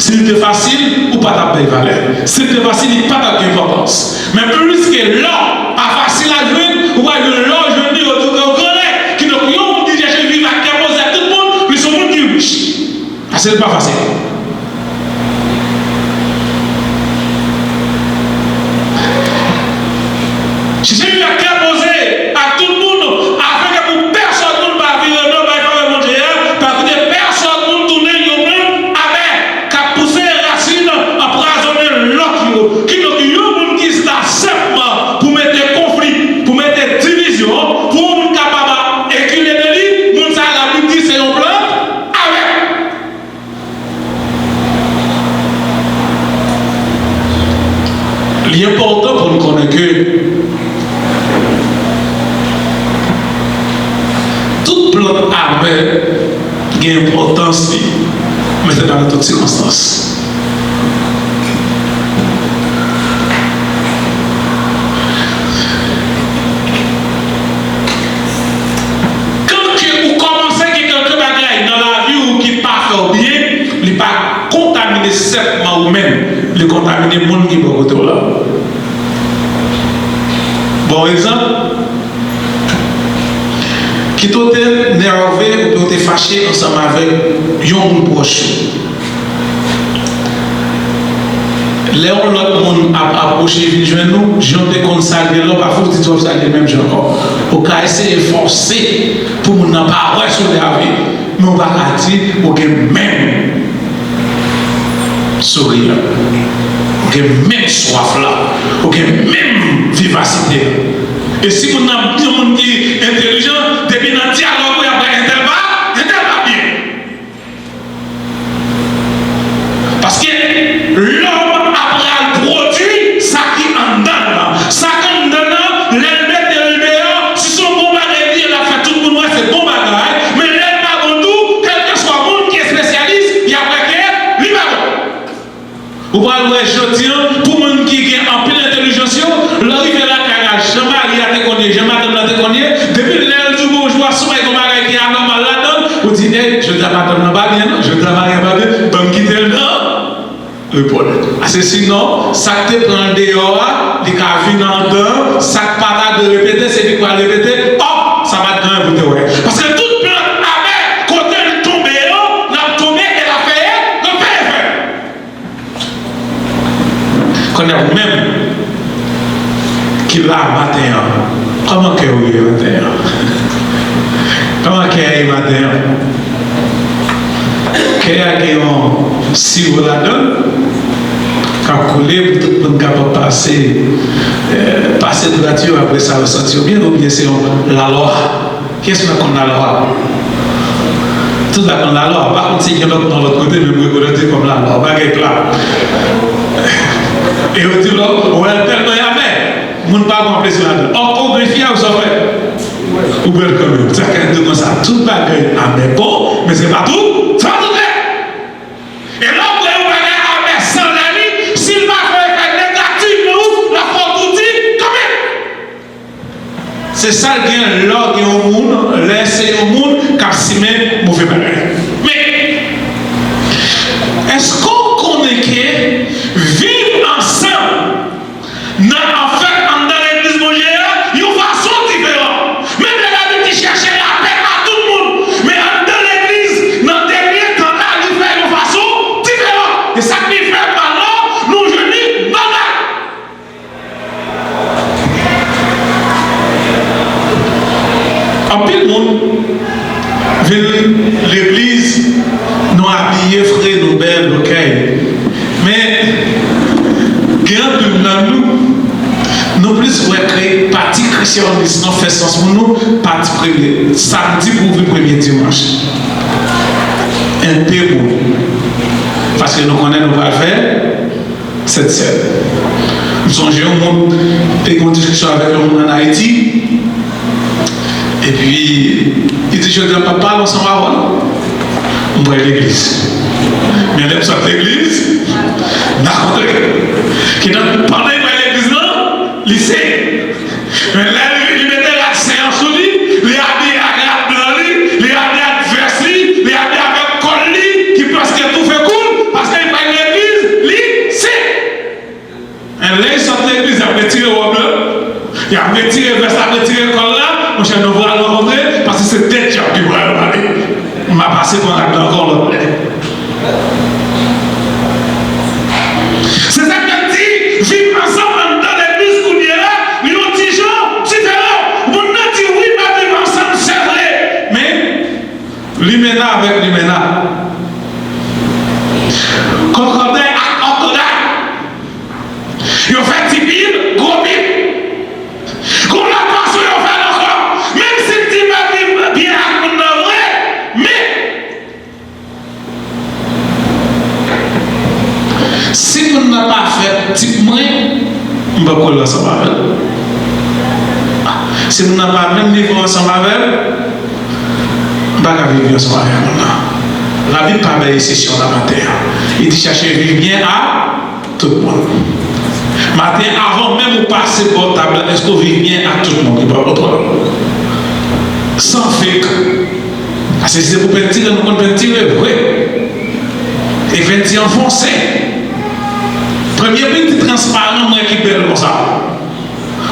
Si l te fasil, ou pa t ap bay valè. Si l te fasil, li pa t ap gen enpòtans. Men pliske lò pa fasil a jwenn, ou pral jwenn lò jwenn li, yo di w ke w grannèg. Kidonk, yon moun ki chèche viv ak kè poze ak tout moun, li se yon moun ki rich. Paske l pa fasil. Chèche viv ak kè poze ak tout moun, afin ke pou pèsonn moun pa vire do bay favè Bondye a, pa kite pèsonn moun tounen yon plant amè k ap pouse rasin anpwazonnen lòt yo. Kidonk, yon moun ki la senpman pou mete konfli, pou mete divizyon, pou yon moun kapab ekile de li, moun sa a, Labib di, se yon plant amè. Li enpòtan pou n konnen ke tout plant amè gen enpòtans li, men se pa nan tout sikonstans. Kan ke ou kòmanse gen kèlke bagay nan lavi w ki pa fè w byen, li pa kontamine sèlman ou menm, li kontamine moun ki bò kote w la. Bon egzanp, kite w te nève oubyen w te fache ansanm avèk yon moun pwòch ou. Lè yon lòt moun ap apwoche vin jwenn ou, jan w te konn salye l lan, pafwa w di w ap salye l menm jan ankò. Ou ka eseye fòse pou moun nan pa wè si w nève, men w pa ka di ou gen menm souri a, ou gen menm swaf la, ou gen menm vivasite a. E si moun nan yon moun ki entèlijan, depi nan dyalòg ou y ap wè entèl pa, entèl pa byen. Paske lòm ap pral pwodui sa ki anndan l lan. Sa k anndan l lan, lè l mete l deyò, si se yon bon bagay li ye, l ap fè tout moun wè se bon bagay. Men lè l pa bon tou, kèlkeswa moun ki espesyalis, y ap wè ke li pa bon. Ou pral wè jodi a, pou moun ki gen anpil entèlijans yo, lè w rive lakay la, jan mari a te konn ye, jan madanm nan te konn ye, depi lè l di w bonjou a, si w wè gen yon bagay ki anòmal ladan l, ou di, "Ey, jodi a madanm nan pa byen non, jodi a mari a pa byen, ban m kite l nan repò l." Paske sinon, sa k te pran l deyò a, li ka vin anndan, sa k pa ta dwe repete, se li k pral repete, òp, sa pa t gen anyen pou te wè. Paske tout plant amè, kote l tonbe yo, l ap tonbe e l ap fè, l ap fè efè. Kounye a ou menm ki la maten an, kòman kè w ye maten an? Kè a maten an. Kè a gen yon siwo ladan l k ap koule pou tout moun kapab pase, eh, pase dwat yo, apre sa yo santi yo byen, oubyen se yon lalwa. Kiyès nan konn lalwa? Tout la konn lalwa. Pa konn si gen lòt nan lòt kote, men mwen rekonèt li kòm lalwa. Bagay pla. E yo di lò, wè l tèlman amè, moun pa pran plezi ladan l. Ò, ò, grenn fi a, ou sa fè? Ou bwè l kanmenm. Sa k ap di konsa, tout bagay amè bon, men se pa tout, se pa tout vre. E lè w bwè yon bagay amè san lè li, si l pa fè efè negatif nan ou, l ap fè w touti kanmenm. Se sa l gen lè w gen yon moun, lè se yon moun k ap simen move bagay. Men, èske w konnen ke viv ansanm nan, anfèt, anndan legliz Bondye a, yon fason diferan. Menm lè Labib di chèche lapè a tout moun, men anndan legliz, nan dènye tan la, li fè yon fason diferan. E sa k pi fè mal la, nou jwenn li nan gad. Anpil moun vin legliz, nou abiye fre, nou bèl, ok. Men, gen anpil nan nou, nou plis wè ke pati Christian Holiness nan fè sans pou nou, pati premye, samdi pou vin premye dimanch. Enpe moun. Paske nou konnen nou pral fè Sent Sèn. M sonje yon moun te gen yon diskisyon avèk yon moun ann Ayiti. Epi, li di, "Jodi a, m p ap pale ansanm avè w. M pral legliz." Men lè m sot legliz, m rakonte ke nan, pandan li pral legliz lan, li se Men lè li, li mete rad sen an sou li, li abiye ak rad blan li, li abiye ak vès li, li abiye avèk kòl li, ki prèske toufe kou l, paske li pa al legliz, li se. Men lè li sot legliz, y ap retire wòb la, y ap retire vès la, retire kòl la, monchè, nou pral rankontre, paske se de dyab ki pral pale. M a pase pran rad la ankò lòt lè. Se sa k fè m di, viv ansanm anndan legliz kounye a, li yon ti jan diferan. Moun nan di, "Wi, m ap viv ansanm, se vre." Men, limena avèk limena. Kòkòday ak òkòday. Yo fè ti pil, gwo pil. Gon lòt fason yo fè l ankò. Menm si l di m ap viv byen ak moun nan vre, men si moun nan pa fè tip mwen, m p ap kole ansanm avè l. Si moun nan pa menm nivo ansanm avè l, m pa ka viv byen ansanm avè moun nan. Labib pa bay eksepsyon nan maten an. Li di, "Chache viv byen a tout moun." Maten, avan menm ou pase bò tab la, èske w viv byen ak tout moun ki pral pran? San fake. Paske si se pou pentire, nou konn pentire vre. E penti an fonse. Premye penti transparan mwen ki bèl konsa.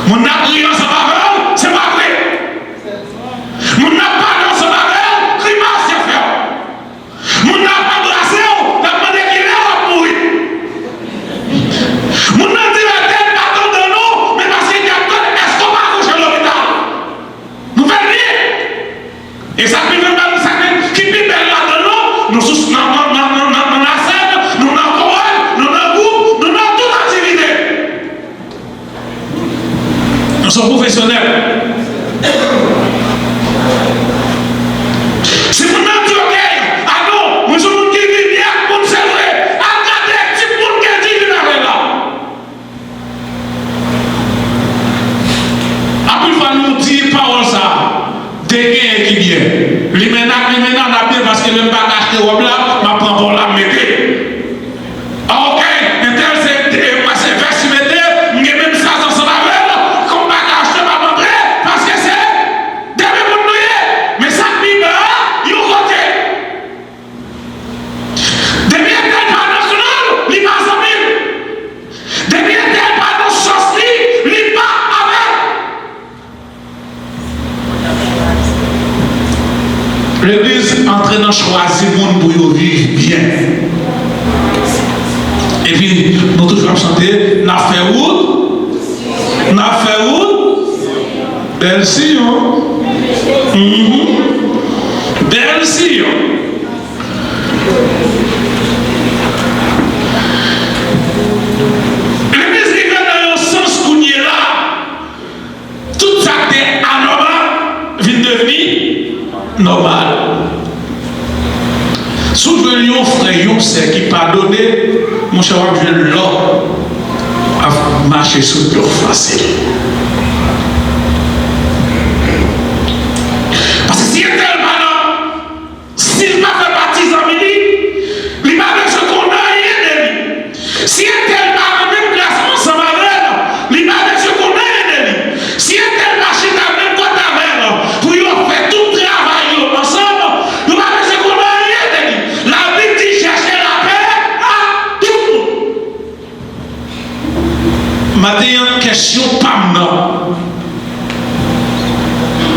Moun nan ap ri ansanm avè w, se pa vre. Moun nan ap pale ansanm avè w, grimas y ap fè w. Moun nan ap anbrase w, l ap mande kilè w ap mouri. Moun nan di entèl pa t anndan nou, men paske y ap tann èske w pa kouche lopital. Nou fè l byen. E sa k pi fè mal, sa k, ki pi bèl ladan nou, nou sou, nan, nan lasèn, nou nan kowòd, nou nan gwoup, nou nan tout aktivite. Nou se pwofesyonèl. Si moun nan di, "Ok, a non, mwen se moun ki viv byen ak moun, se vre." Al gade tip moun ke di viv avè l la. Anpil fwa nou di pawòl sa, de genyen ki byen. Limena ak limena, n ap byen paske lè m pa ka achte wòb la, m ap pran pa w la, m mete. Ok, entèl se, e, mwen se vès li mete, m gen menm saz ansanm avè l, kòm m pa ka achte, m ap antre, paske se de menm moun nou ye. Men sa k pi ba a, yon kote. Depi entèl pa nan klan l, li pa zanmi l. Depi entèl pa nan sòs li, li pa avè l. Legliz antre nan chwazi moun pou yo viv byen. Epi, nou toujou ap chante, "N ap fè wout, n ap fè wout, bèl Siyon." Mhm. Si w jwenn yon frè, yon sè ki padone, monchè, w ap jwenn lò ap mache sou pye w fasil. Paske si entèl pa nan, si l pa fè pati zanmi li, li pa bezwen konn anyen de li. Si entèl pa nan menm klas ansanm avè l, li pa bezwen konn anyen de li. Si entèl pa chita menm kot avè l pou yo fè tout travay yo ansanm, yo pa bezwen konn anyen de li. Labib di, chèche lapè a tout moun. Maten an, kèsyon pa m nan,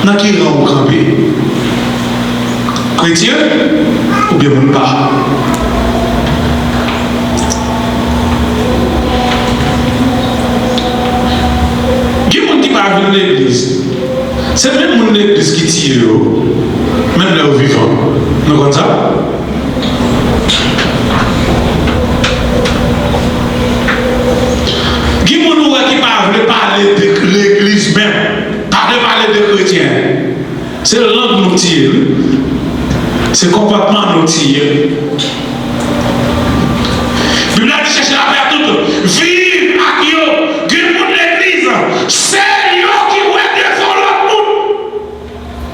nan ki ran ou kanpe? Kretyen oubyen moun pa? Gen moun ki pa vin legliz. Se menm moun legliz ki tiye yo, menm lè yo vivan. Nou konn sa? Gen moun ou wè ki pa vle pale de legliz menm, pa vle pale de kretyen. Se lang nou tiye, wi. Se konpòtman nou tiye. Bib la di chèche lapè a tout, viv ak yo. Gen moun legliz, se yo ki wè defo lòt moun.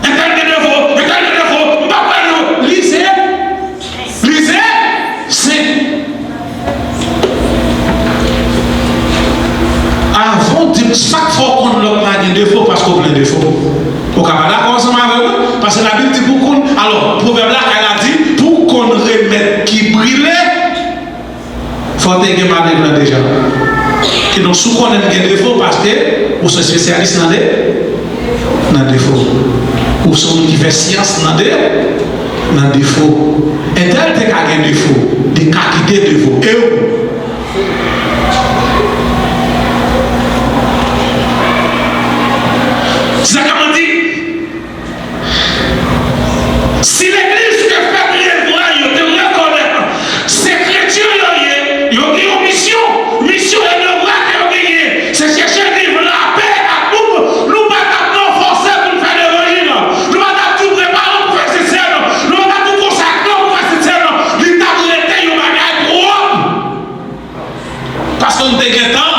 Entèl gen defo, entèl gen defo, m pa pral non. Li se, li se, se. Avan w di m sa k fè w konn lòt la gen defo, paske w plen defo. Ou ka pa dakò ansanm avè l, wi, paske Labib di pou w konn, alò, pwovèb lakay la di, pou w konn remèd ki brile, fò w te gen maleng lan deja. Kidonk, si w konnen l gen defo, paske ou se espesyalis nan de, nan defo. Ou se moun ki fè syans nan de, nan defo. Entèl te ka gen defo, li ka kite defo. E ou? Se sa k ap di. Si legliz te fè devwa yo, te rekonèt se kretyen yo ye, yo gen yon misyon, misyon e devwa ke yo genyen, se chèche viv lapè ak moun, nou pa t ap nan fòse pou n fè levanjil, nou pa t ap di w prepare w pou fè sentsèn, nou pa t ap di w konsakre w pou fè sentsèn, li t ap rete yon bagay pwòp. Paske nou te gentan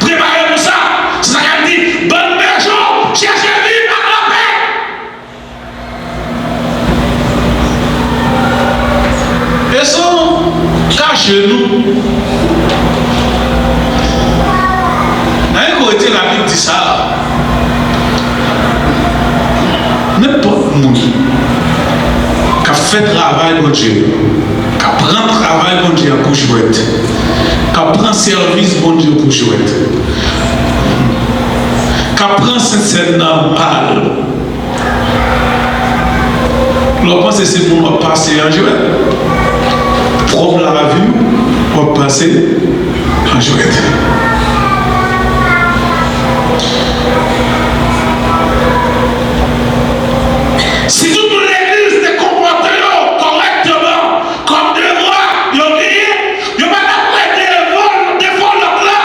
prepare pou sa. Se sa k ap di, bann bèje w, chèche viv ak lapè. E san kache nou, nan yon kote Labib di sa, nenpòt moun k ap fè travay Bondye, k ap pran travay Bondye a pou jwèt, k ap pran sèvis Bondye pou jwèt, k ap pran sentsèn nan mal, lè w panse se moun w ap pase an jwèt, pwòp lavi w, w ap pase an jwèt. Si tout moun legliz te konpòte yo kòrèkteman, kòm devwa yo genyen, yo pa t ap wè defo, defo lòt la.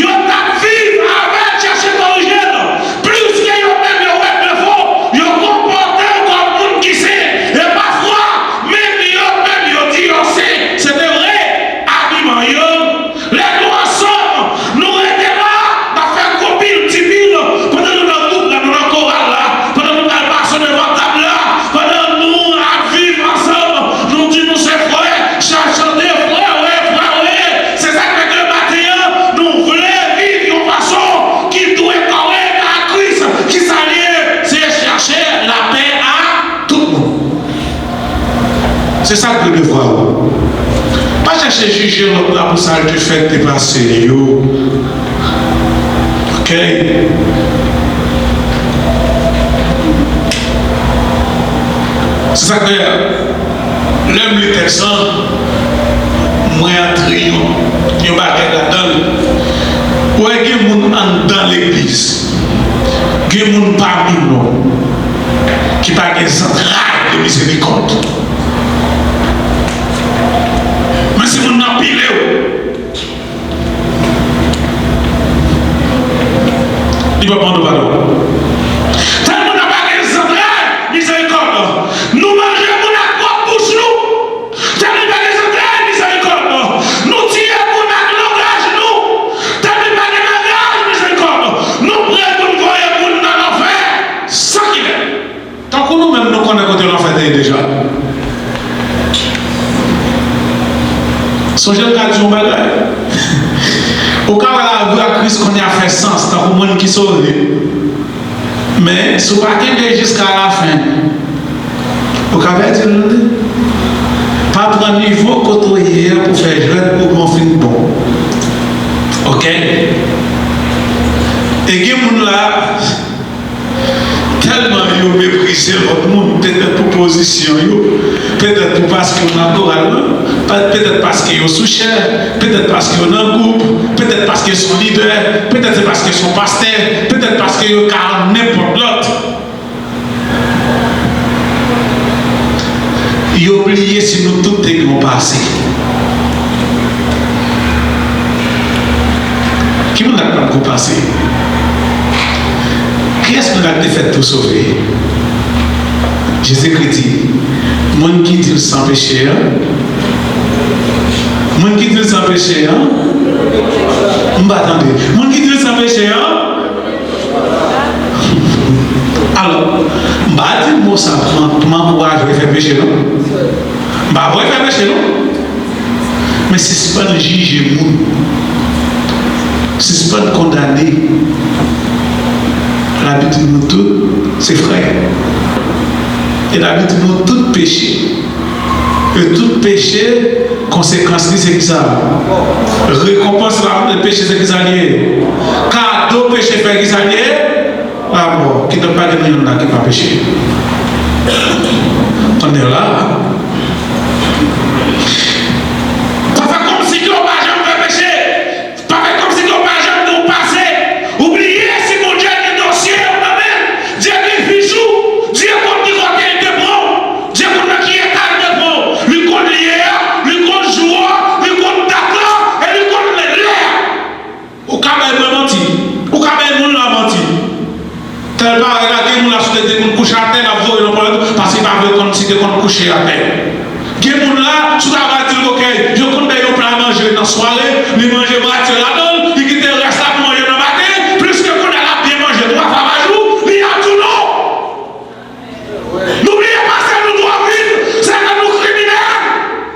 Yo t ap viv avè l, chèche korije l. Pliske yo menm yo wè defo, yo konpòte yo kòm moun ki sen. E pafwa, menm yo menm yo di yo sen. Se te vre, abiman yo. Lè nou ansanm, nou rete la, n ap fè gwo pil, ti pil, pandan nou nan gwoup la, nou nan koral la, pandan nou pral pase devan tab la, pandan nou ap viv ansanm, nou di nou se frè, chak chante frè, wè, frè, wè. Se sa k fè ke maten an, nou vle viv yon fason ki dwe kòrèk ak Kris. Kisa l ye? Se chèche lapè a tout moun. Se sa k vle devwa ou. Pa chèche jije lòt la pou sa l te fè, te pase yo. Ok? Se sa k fè, lè m li tèks lan, mwen antre yon, yon bagay ladan l. Ou wè, gen moun anndan legliz, gen moun pami nou ki pa gen zantray de mizerikòd. Men si moun nan pile w, li p ap mande w padon. Tèlman n ap agen zantray mizerikòd, nou deja. Sonje m ka di yon bagay. Ou ka wè lavi ak Kris kounye a fè sans, tankou moun ki sove. Men, si w pa kenbe jiska lafen, ou ka pèdi l, wi. Pa pran nivo kote w ye a pou fè jwèt pou bon fin bon. Oke? E gen moun la, tèlman yo meprize lòt moun, petèt pou pozisyon yo, petèt pou paske yo nan koral lan, pa- petèt paske yo sou chè, petèt paske yo nan gwoup, petèt paske yo se yon lidè, petèt se paske yo se yon pastè, petèt paske yo ka nenpòt lòt. Yo bliye si nou tout te gen yon pase. Ki moun la k pa t gon pase? Kiyès moun la k te fèt pou sove? Jezikri di, moun ki di l san peche an, moun ki di l san peche an, m pa tande. Moun ki di l san peche an, alò, m pa di mo sa pou m, pou m ankouraje w fè peche, non. M pa vle w fè peche, non. Men sispann jije moun. Sispann kondane. Labib di nou tout se frè. E Labib di nou tout peche. E tout peche, konsekans li se kisa? Rekonpans la, peche se kisa li ye? Kado peche fè kisa li ye? Lamò. Kidonk pa gen yonn la ki pa peche. Tande la. Pa fè kòmsi ke w pa janm fè peche. Pa fè kòmsi ke w pa janm gen yon pase. Ou bliye si Bondye gen dosye w nan men l. Dye gen fich ou. Dye konn ki kote l te pran w. Dye konn nan ki eta l te pran w. Li konn lye a, li konn jou a, li konn dat la, e li konn lè a. Ou ka bay mwen manti. Ou ka bay moun la manti. Tèl bagay la, gen moun la, si w te, te konn kouche atè, l ap voye nan pòlèt, paske li pa vle konn si te konn kouche atè. Gen moun la, si w ta va di l, oke, yo konn bay yon pla manje nan sware, li manje mwatye ladan l, li kite rès la pou manje nan maten, pliske kounye a l ap byen manje twa fwa pa jou, li ap di w non. Nou bliye pase nou twò vit, se ke nou kriminèl.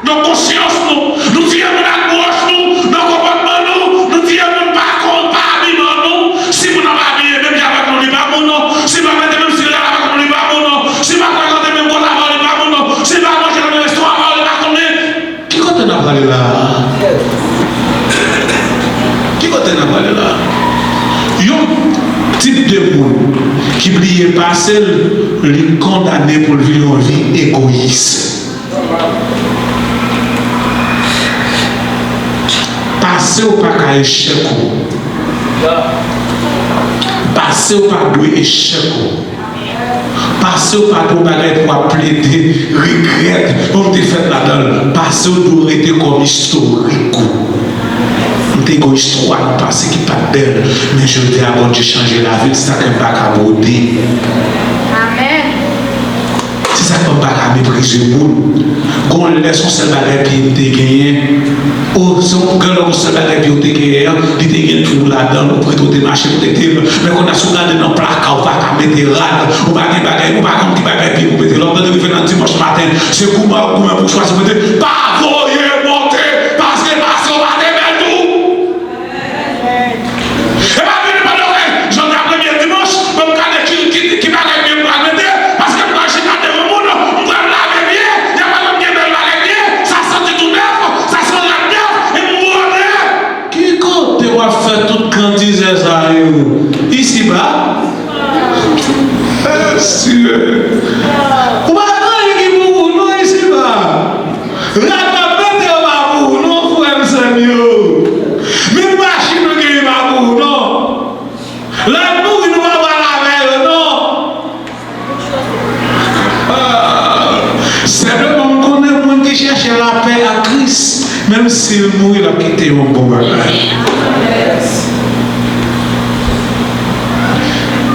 Nan konsyans nou, nou tiye moun ak bwòch nou, nan konpòtman nou, nou tiye moun pa kon, pa abiman nou. Si moun nan pa abiye menm jan avèk nou, li pa bon non. Si l pa mete menm silè avèk nou, li pa bon non. Si l pa frekante menm kot avè w, li pa bon non. Si l pa manje nan menm restoran avè w, li pa konn. Ki kote n ap prale la a? Ki kote n ap prale la a? Yon tip de moun ki bliye pase l, li kondane pou l viv yon vi egoyis. Pase w pa ka echèk ou. Pase w pa dwe echèk ou. Pase w pa dwe yon bagay pou w ap plede regrèt, bon, m te fèt ladan l. Pase w dwe rete kòm istorik ou. M te gen yon istwa nan pase ki pa t bèl, men jodi a Bondye chanje lavi l, se sa k fè m pa ka bwode. Amèn. Se sa k fè m pa ka meprize moun. Gon lè se yon sèl bagay pye m te genyen. O, se yon, gen lè yon sèl bagay pye w te genyen an, li te gen twou ladan l, ou prete w te mache pwotèkte l. Men kounye a si w gade nan plaka, ou pa ka mete rad, ou pa gen bagay, ou pa konn ki bagay pye pou mete. Lè w tande rive nan dimanch maten, se goumen w ap goumen pou w chwazi mete. Pa voye monte, paske pase w pa te bèl tou. E pa vini pandan w jan ta premye dimanch, ban m gade ki, ki, ki bagay byen m pral mete, paske m pral chita devan moun, m pral lave pye, y ap wè m gen bèl bagay pye, sa santi tou nèf, sa se yon rad nèf, e m bwode. Ki kote w ap fè tout grandizè sa yo? Isiba? Mesye! Ou pa gen anyen ki pou ou non isiba. Rad w ap mete yo pa pou ou non, frè m, sè m yo. Menm machin ou genyen pa pou ou non. Lè n mouri, nou pa pral avè yo non. Ah, senpleman, m konnen moun ki chèche lapè ak Kris, menm si l mouri, l ap kite yon bon bagay.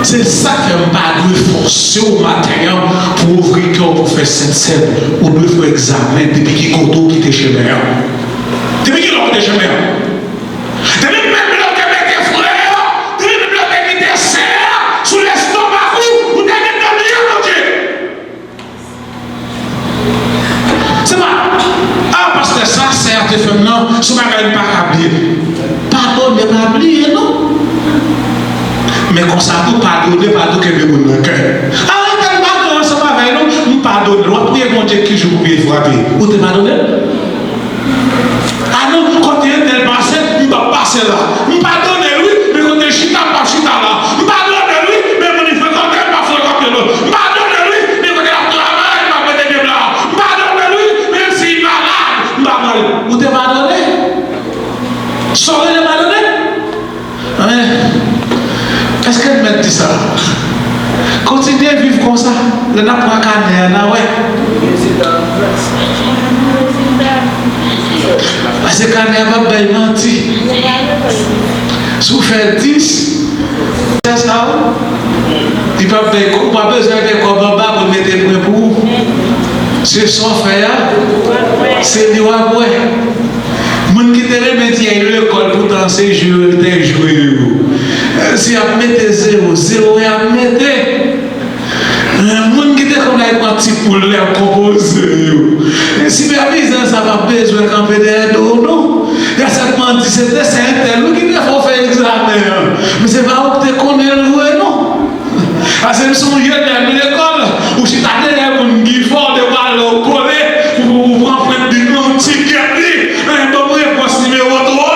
Se sa k fè m pa dwe fòse w maten an pou w ouvri kè w pou fè sentsèn. Ou dwe fè egzamen depi ki kote w kite chemen an. Depi ki lè w kite chemen an? Depi menm lè w te mete frè a, depi menm lè w te kite sè a sou lestomak ou, ou te gentan bliye Bondye. Se yon bagay m pa ka bliye. Padone pa bliye, non. Men konsa tou, padone pa tou kenbe moun nan kè. A, entèl m pa gen ansanm avè l, non, m padone l. W ap priye Bondye ki jou pou pye frape. Ou te padone l? A non, kote entèl pase, m p ap pase la. M padone l, wi, men kote l chita, m p ap chita la. M padone l, wi, men moun li frekante, m p ap frekante l. M padone l, wi, men kote l ap travay, m p ap mete pye m la. M padone l, wi, menm si li malad, m p ap pale. Ou te padone? Sa w rele padone? Amèn. Èske n mèt di sa? Kontinye viv konsa. Lè n ap pran kanè a, n a wè. Pase kanè a p ap bay manti. Si w fè dis, fè sa, wi. Li p ap bay kò-, ou pa bezwen gen kòb anba pou l mete pwen pou ou. Se sa w fè a, se li w ap wè. Moun ki te renmen tiye lekòl, poutan se jwe yo te jwe yo. Si y ap mete zewo, zewo y ap mete. Moun ki te konn al pran ti poul lè konpoze yo. Sipèvizè sa pa bezwen kanpe dèyè do w, non. Y a sèlman di se te sè entèl wi ki te fè w fè egzamen an. Men se pa ou ki te konnen l vre, non. Pase m sonje lè m lekòl, ou chita dèyè moun ki fò, de pale w kole, ou, ou pran pwent bik lan, ou ti kèt li, men ban m repons nimewo twa.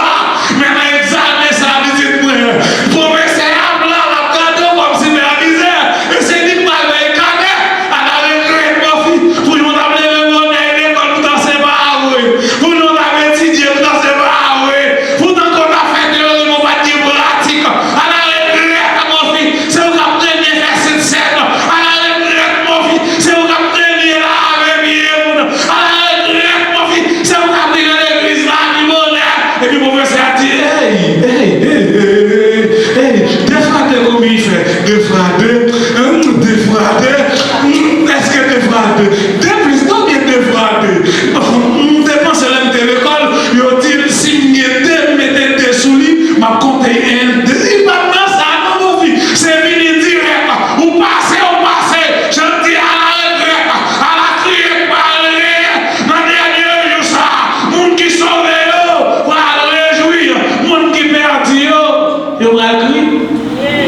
Men nan egzamen sa, pitit mwen, pwofesè a blan, l ap gade w kòm sipèvizè, e se li k pral bay kanè. A la regrèt, mon fi, pou nou t ap leve bonè lekòl, poutan se pa vre. Pou nou t ap etidye, poutan se pa vre. Poutan, kon n ap fè teyori, men w pa t gen pratik. A la regrèt, mon fi, se ou k ap premye fè sentsèn. A la regrèt, mon fi, se ou k ap premye lave pye moun. A la regrèt, mon fi, se ou k ap vin nan legliz la pi bonè. Epi pwofesè a di, hey, hey, hey, hey, hey, hey, defrade, kòman li fè? Defrade, hmm, defrade, hmm, èske defrade? De plis, konbyen defrade? M te panse lè m te lekòl, yo di m si m gen de, m mete de sou li, m ap konte en, de. Li pa t nan sa, non, mon fi. Se vini dirèk. Ou pase, ou pase. Jan di a la regrèt, a la kriye k pa al reye. Nan dènye jou sa, moun ki sove yo pral rejwi. Moun ki pèdi yo, yo pral kri-,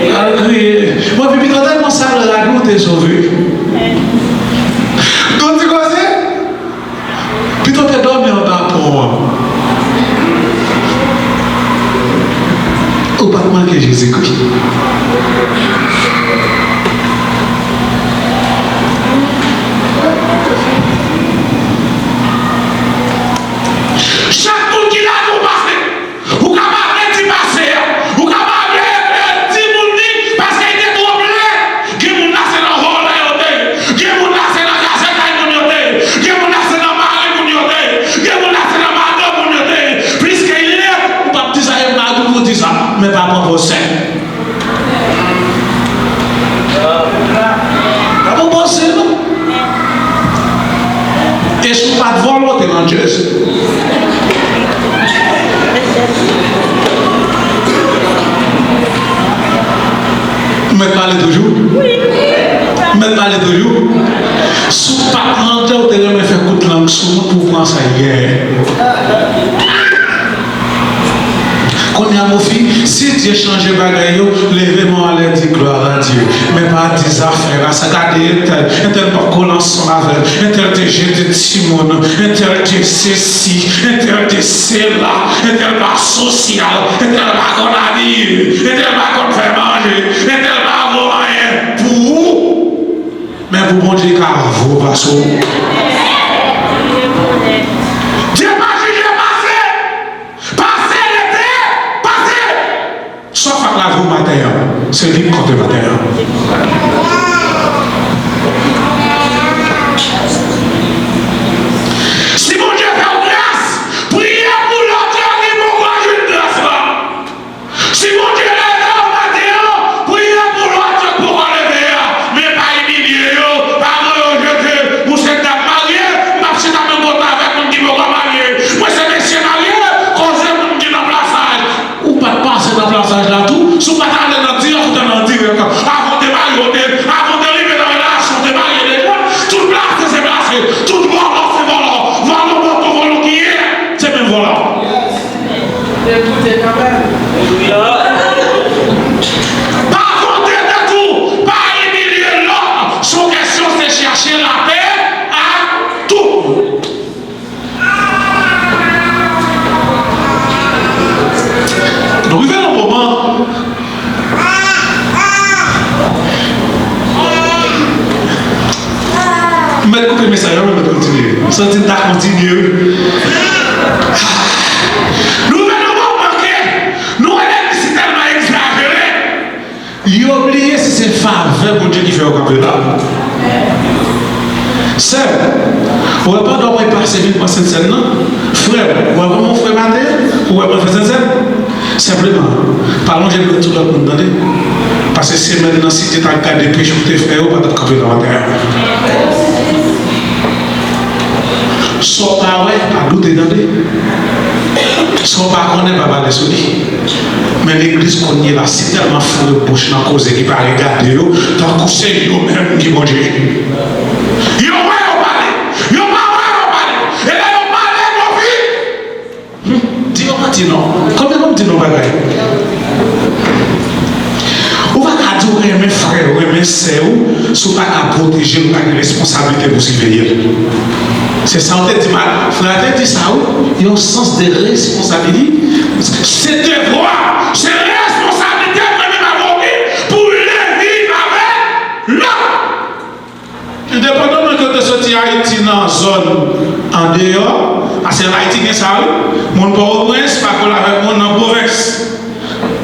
pral kriye. Mon fi, pito tèlman sa l rad ou te sove. Don ti koze. Pito w te dòmi anba pon an. Ou pa t manke Jezikri. Chak moun ki lage w pase. Ou ka pa vle di pase a. Ou ka pa vle, vle di moun li paske li te twòp lèd. Gen moun la se nan vòlè yo te ye. Gen moun la se nan kase kay moun yo te ye. Gen moun la se nan mari moun yo te ye. Gen moun la se nan madanm moun yo te ye. Piske li lèd, ou p ap di sa, e mari w pou di sa. Men pa pran pwosè. Pa pran pwosè, non. E si w pa t vòlè, w te nan Jersey. M mèt pale toujou? M mèt pale toujou? Si w pa t nan Jersey, w te renmen fè kout lang sou moun pou w pran sa l genyen. Kounye a, mon fi, si Dye chanje bagay yo, leve men w anlè, di glwa a Dye. Men pa di zafè la sa, gade entèl, entèl p ap kole ansanm avè l, entèl te jete timoun, entèl te sesi, entèl te sela, entèl pa sosyal, entèl pa konn abiye, entèl pa konn fè manje, entèl pa vo anyen pou ou. Men pou Bondye ka vo pase w. Dye pa jije pase. Pase, rete, pase. Sa w fè ak lavi w maten an, se li k konte maten an. Si Bondye fè w gras, priye pou lòt yo ki poko jwenn gras la. Si Bondye leve w maten an, priye pou lòt yo k poko leve a. Men pa imilye yo, pa voye yo jete. Ou se dam, pa nou mèt kontinye. Santi n ta kontinye, wi. Nou fè nou bon manke. Nou wè legliz si tèlman egzajere. Yo bliye si se favè Bondye ki fè yo kanpe la. Sè m, ou wè pandan mwen pase vin pran Sentsèn nan, frè m, ou wè kòman yon frè maten, ou wè mwen fè Sentsèn? Senpleman, pa lonje dwèt sou lòt moun, tande. Paske semèn nan, si Dye t ap gade peche w te fè yo, pa t ap kanpe nan maten an. Sa w pa wè, pa doute, tande. Sa w pa konnen, pa pale sou li. Men legliz kounye la, si tèlman foure bouch nan koze ki pa regade yo, tankou se yo menm ki Bondye. Yo wè yo pale, yo pa wè yo pale. E lè yo pale, yo vin. Hmm, di yo manti non. Konbyen moun di nou bagay? Ou pa ka di w renmen frè w, renmen sè w, si w pa ka pwoteje l, ou pa gen responsablite pou siveye l. Se sa w te di, ma, frè a te di sa, wi. Yon sans de responsabilite. Se devwa, se responsablite mwen menm avè w ki pou vle viv avèk lòt. Endepandaman ke w te soti Ayiti nan zòn andeyò, paske Ayiti gen sa, wi. Moun Pòtoprens pa kole avèk moun nan pwovens.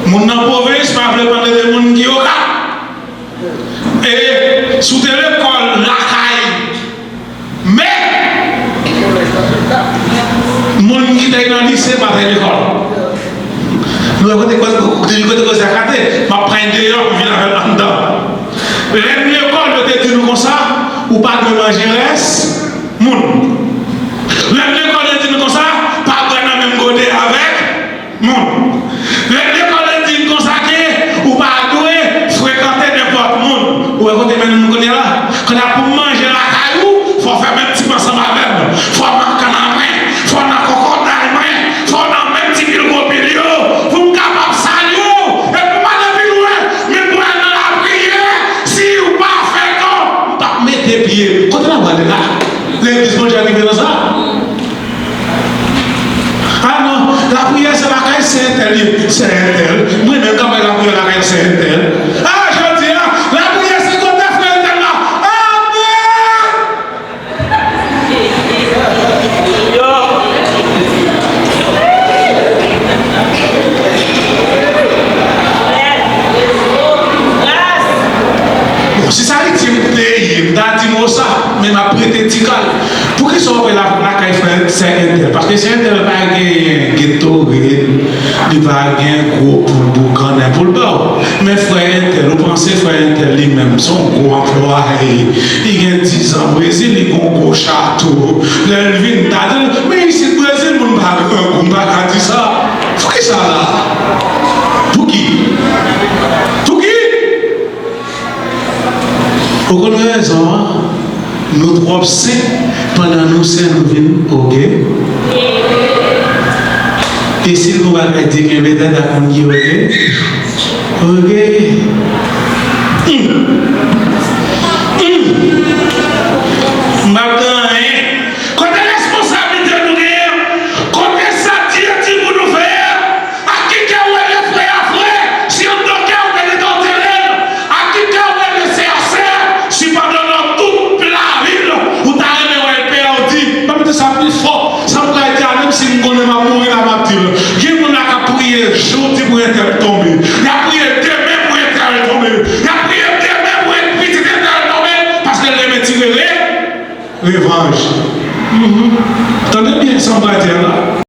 Moun nan pwovens pa vle pale de moun ki Okap. E si w te lekòl lakay men, moun ki te nan lise pa te lekòl. Nou wè kote koze, kote koze a kate, m ap pran deyò pou vin avè l anndan. Lè m lekòl, yo te di nou konsa, ou pa dwe manje rès moun. Lè m lekòl, yo di nou konsa, pa bwè nan menm gode avèk moun. Lè lekòl di n konsa ke ou pa dwe frekante nenpòt moun. Ou wè kote mennen nou kounye a la? Kounye a pou m manje lakay ou, fò w fè menm tip ansanm avè m. Fò w nan kanna mwen, fò w nan kòkòday mwen, fò w nan menm ti pil gwo pil yo, pou m kapab salye w. E pou m ale pi lwen, men pou al nan lapriyè, si w pa fè kon, m p ap mete pye m. Kote n ap prale la? Legliz Bondye a rive nan sa? Ah non, lapriyè se lakay sè entèl li ye. Sè entèl. Mwen menm k ap bay lapriyè lakay sè entèl. Ah, jodi a, lapriyè se kote frè entèl la. Amen! Bon, si se Ayiti m te ye, m ta di mo sa, men m ap prete ti kal. Poukisa w ap la lakay frè sè entèl? Paske sè entèl pa genyen Gatorade, li pa gen gwo poul boukannen pou l ba w. Men frè entèl, ou panse frè entèl li menm, se yon gwo anplwaye. Li gen diz an Brezil, li gen yon gwo chato. Lè l vin, ta di l, men isit Brezil, moun pa grangou, m pa ka di sa. Poukisa la? Pouki? Pouki? Ou konn rezon an? Nou twò sen, pandan nou sen, nou vin oge. E si nou pa ka di kenbe tèt ak moun ki oge? Oge. Hum. Hum. M ap gen anyen. Kote responsablite nou genyen? Kote sa Dye di pou nou fè a? Ak ki kè w rele frè a frè? Si anndan kè w te gentan antere l, ak ki kè w rele sè a sè? Si pandan nan tout lavil ou ta renmen wè l pèdi, ban m di sa pi fò, sa m pral di a, menm si m konnen m ap mouri la, m ap di l. Gen moun la k ap priye jodi pou entèl tonbe. Y ap priye demen pou entèl tonbe. Y ap priye demen pou pitit entèl tonbe, paske l renmen tire re-, revanj. Mhm. Tande byen sa m pral di a la.